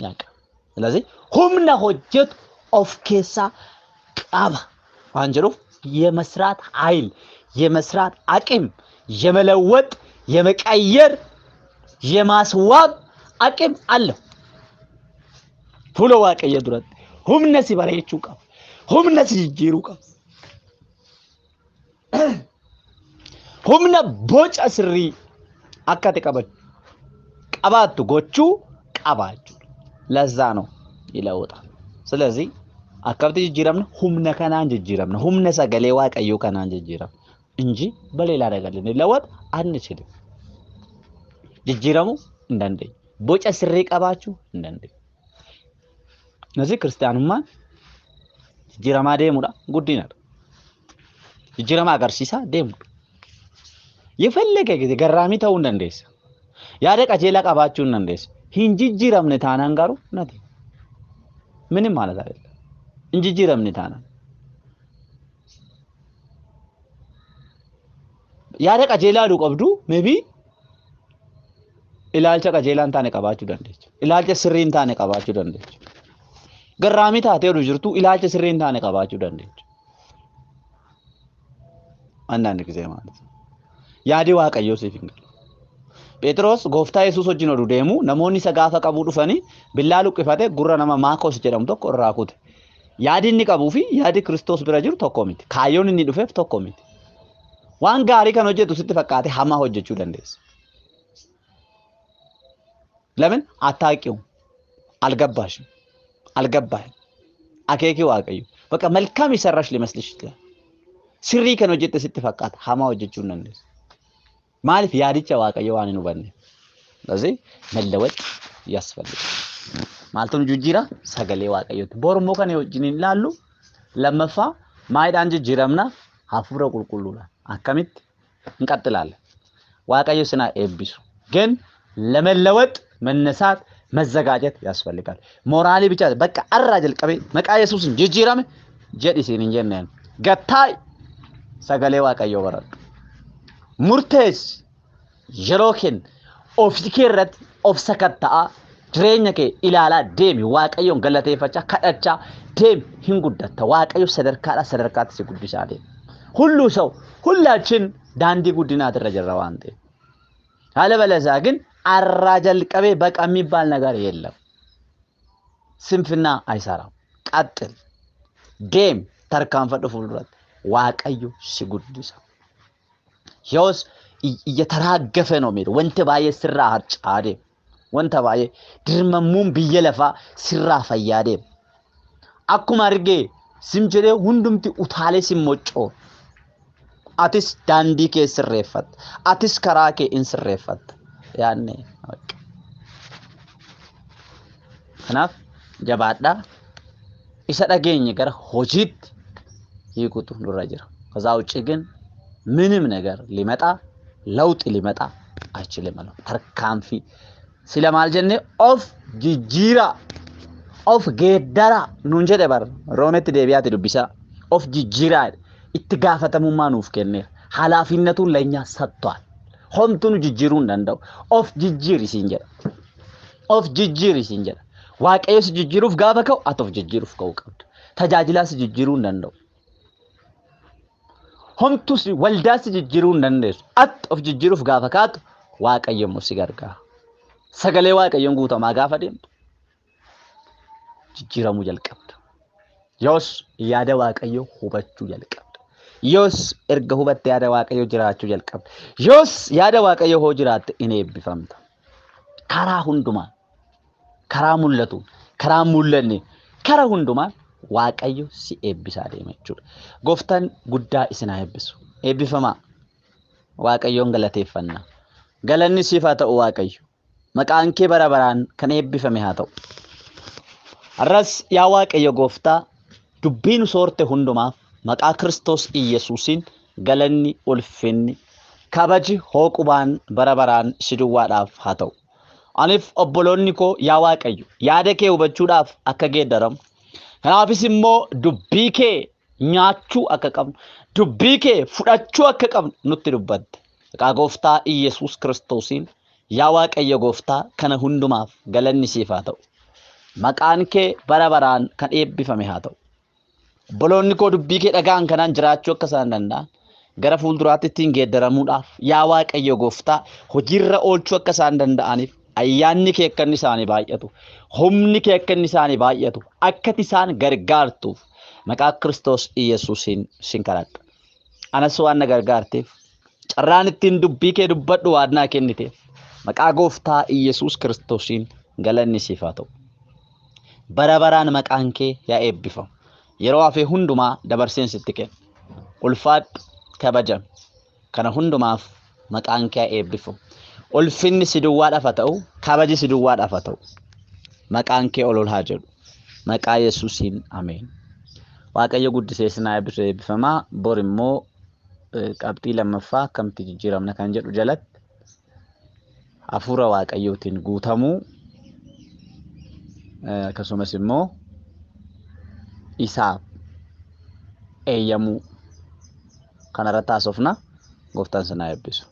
Yaa qaba. ስለዚህ humna hojjetu of keessaa qaba waan jedhuuf የመስራት ኃይል የመስራት አቅም የመለወጥ የመቀየር የማስዋብ አቅም አለው። Fuula Waaqayyo duratti humna si bareechuu qaba. Humna si jijjiiruu qaba. Humna boca sirrii akka ati qabaattu gochuu qaba jechuudha. ለዛ ነው ይለውጣል። ስለዚህ akkamitti jijjiiramna? Humna kanaan jijjiiramna. Humna sagalee Waaqayyoo kanaan jijjiiramna እንጂ በሌላ ነገር ልንለወጥ አንችልም። Jijjiiramuu hin dandeenyu. Boca sirrii qabaachuu hin dandeenyu. እነዚህ ክርስቲያኑmaan jijjiiramaa deemuudha guddinadha. Jijjiirama agarsiisaa deemuudha. የፈለገ ጊዜ ገራሚ ta'uu hin dandeessa. Yaada qajeelaa qabaachuu hin dandeessa. Hin jijjiiramne taanaan garuu nati ምንም ማለት አይደለም። Hin jijjiiramne taanaan yaada qajeelaa aduu qabdu maybe ilaalcha qajeelaa hin taane qabaachuu dandeessa. Ilaalcha sirrii hin taane qabaachuu dandeessa. Garraamii taatee oduu jirtu ilaalcha sirrii hin taane qabaachuu dandeessa. አንዳንድ ጊዜ ማለት ነው። Yaadi Waaqayyoo siif hin galu. Phexros gooftaa Yesuus wajjin oduu deemu namoonni isa gaafa qabuu dhufanii billaa luqqifate gurra nama Maakos jedhamu tokko irraa kute. Yaadi inni qabuu fi yaadi Kiristoos bira jiru tokko miti. Kaayyoon inni dhufeef tokko miti. Waan gaarii kan hojjetu sitti fakkaate hamaa hojjechuu dandeessa. ለምን አታውቂውም? አልገባሽም፣ አልገባህም። Akeeki Waaqayyo በቃ መልካም የሰራሽ ሊመስልሽ ይችላል። Sirrii kan hojjette sitti fakkaata hamaa hojjechuu hin dandeessu. Maaliif yaadicha Waaqayyo waan hin hubanneef. ስለዚህ መለወጥ ያስፈልጋል። Maaltu nu jijjiira? Sagalee Waaqayyooti. Bor immoo kana wajjin hin ilaallu. Lammaffaa maayidhaan jijjiiramna? Hafuura qulqulluudhaan. Akkamitti እንቀጥላለን። Waaqayyo isin haa eebbisu. ግን ለመለወጥ መነሳት መዘጋጀት ያስፈልጋል። Moraalii ብቻ በቃ har'aa jalqabee maqaa Yesuusin jijjiirame jedhi siin hin jenneen. Gattaay sagalee Waaqayyoo baradhu. Murteessi yeroo kenni ofii kee irratti of sakatta'aa jireenya kee ilaalaa deemi. Waaqayyoon galateeffachaa kadhachaa deemi hin guddatta. Waaqayyo sadarkaadhaa sadarkaatti si guddisaa deema. ሁሉ ሰው ሁላችን daandii guddinaati irra jirra waan ta'eef. አለበለዚያ ግን har'aa jalqabee በቃ የሚባል ነገር የለም። ስንፍና አይሰራም። ቀጥል፣ deemi፣ tarkaanfadhu fuulduratti. Waaqayyo si guddisa. Yoos እየተራገፈ ነው የሚሄደው። Wanta baay'ee sirraa harca'aa deema. Wanta baay'ee dirmammuun biyya lafaa sirraa fayyaa deema. Akkuma argee sim jedhee hundumti utaalee sim moccoo. Atis daandii kee sirreeffatta. Atis karaa kee in sirreeffatta. Yaanne kanaaf jabaadhaa. Isa dhageenye gara hojiitti hiikutu nurra jira. ከዛ ውጭ ግን ምንም ነገር ሊመጣ ለውጥ ሊመጣ Aychilem alo. Tarkaanfii. Sila maal jenne of jijjiiraa. Of geeddaraa nuun jedhe bar Roometti deebi'aati dubbisaa. Of jijjiiraa itti gaafatamummaa nuuf kenneera. Halaafinnatuun leenyaa sattu'al. Homtuu nu jijjiiruu hin danda'u. Of jijjiiri siin jedha. Of jijjiiri siin jedha. Waaqayyo si jijjiiruuf gaafa ka'u ati of jijjiiruuf ka'uu qabda. Tajaajilaa si jijjiiruu hin danda'u. Homtuu si waldaa si jijjiiruu hin dandeessu. Ati of jijjiiruuf gaafa kaatu Waaqayyo immoo si gargaara. Sagalee Waaqayyoon guutamaa gaafa deemtu jijjiiramuu jalqabda. Yoos yaada Waaqayyoo hubachuu jalqabda. Yoos erga hubatte yaada Waaqayyoo jiraachuu jalqabda. Yoos yaada Waaqayyoo hoo jiraatte in eebbifamta. Karaa hundumaan, karaa mul'atuun, karaa mul'anne, karaa hundumaan Waaqayyo si eebbisaa deema jechuudha. Gooftaan guddaa isin haa eebbisu. Eebbifamaa. Waaqayyoon galateeffanna. Galanni siif haa ta'u Waaqayyo. Maqaan kee bara baraan kan eebbifame haa ta'u. Har'as yaa Waaqayyo gooftaa dubbii nu soorte hundumaaf maqaa Kiristoos Iyyasuusiin galanni ulfinni kabaji hooqubaan bara baraan si duwwaadhaaf haa ta'u. Aniif obboloonni koo yaa Waaqayyo yaada kee hubachuudhaaf akka geeddaramu. Kanaafis immoo dubbii kee nyaachuu akka qabnu, dubbii kee fudhachuu akka qabnu nutti dubbatte. Maqaa gooftaa Iyyasuus Kiristoosiin yaa Waaqayyo gooftaa kana hundumaaf galanni siif haa ta'u. Maqaan kee bara baraan kan eebbifame haa ta'u. Obboloonni koo dubbii kee dhaga'an kanaan jiraachuu akka isaan danda'an gara fuulduraatti ittiin geeddaramuudhaaf yaa Waaqayyo gooftaa hojiirra oolchuu akka isaan danda'aniif ayyaanni kee akka inni isaanii baay'atu, humni kee akka inni isaanii baay'atu, akka ati isaan gargaartuuf maqaa Kiristoos Iyyasuusiin sin kadhadha. Anas waan na gargaarteef carraan ittiin dubbii kee dubbadhu waan naa kenniteef maqaa gooftaa Iyyasuus Kiristoosiin galanni siif haa ta'u. Bara baraan maqaan kee yaa eebbifamu. Yeroo hafee hundumaa dabarseen sitti kenna. Ulfaadhu kabajami. Kana hundumaaf maqaan kee haa eebbifamu. Ulfinni si duwwaadhaaf haa ta'u, kabaji si duwwaadhaaf haa ta'u. Maqaan kee ol ol haa jedhu. Maqaa Yesuusiin ameen. Waaqayyo guddisee isin haa eebbisu eebbifamaa. Bor immoo qabxii lammaffaa akkamitti jijjiiramna kan jedhu jalatti hafuura Waaqayyootiin guutamuu akkasumas immoo isaaf eeyyamuu kanarratti haasofna. Gooftaan isin haa eebbisu.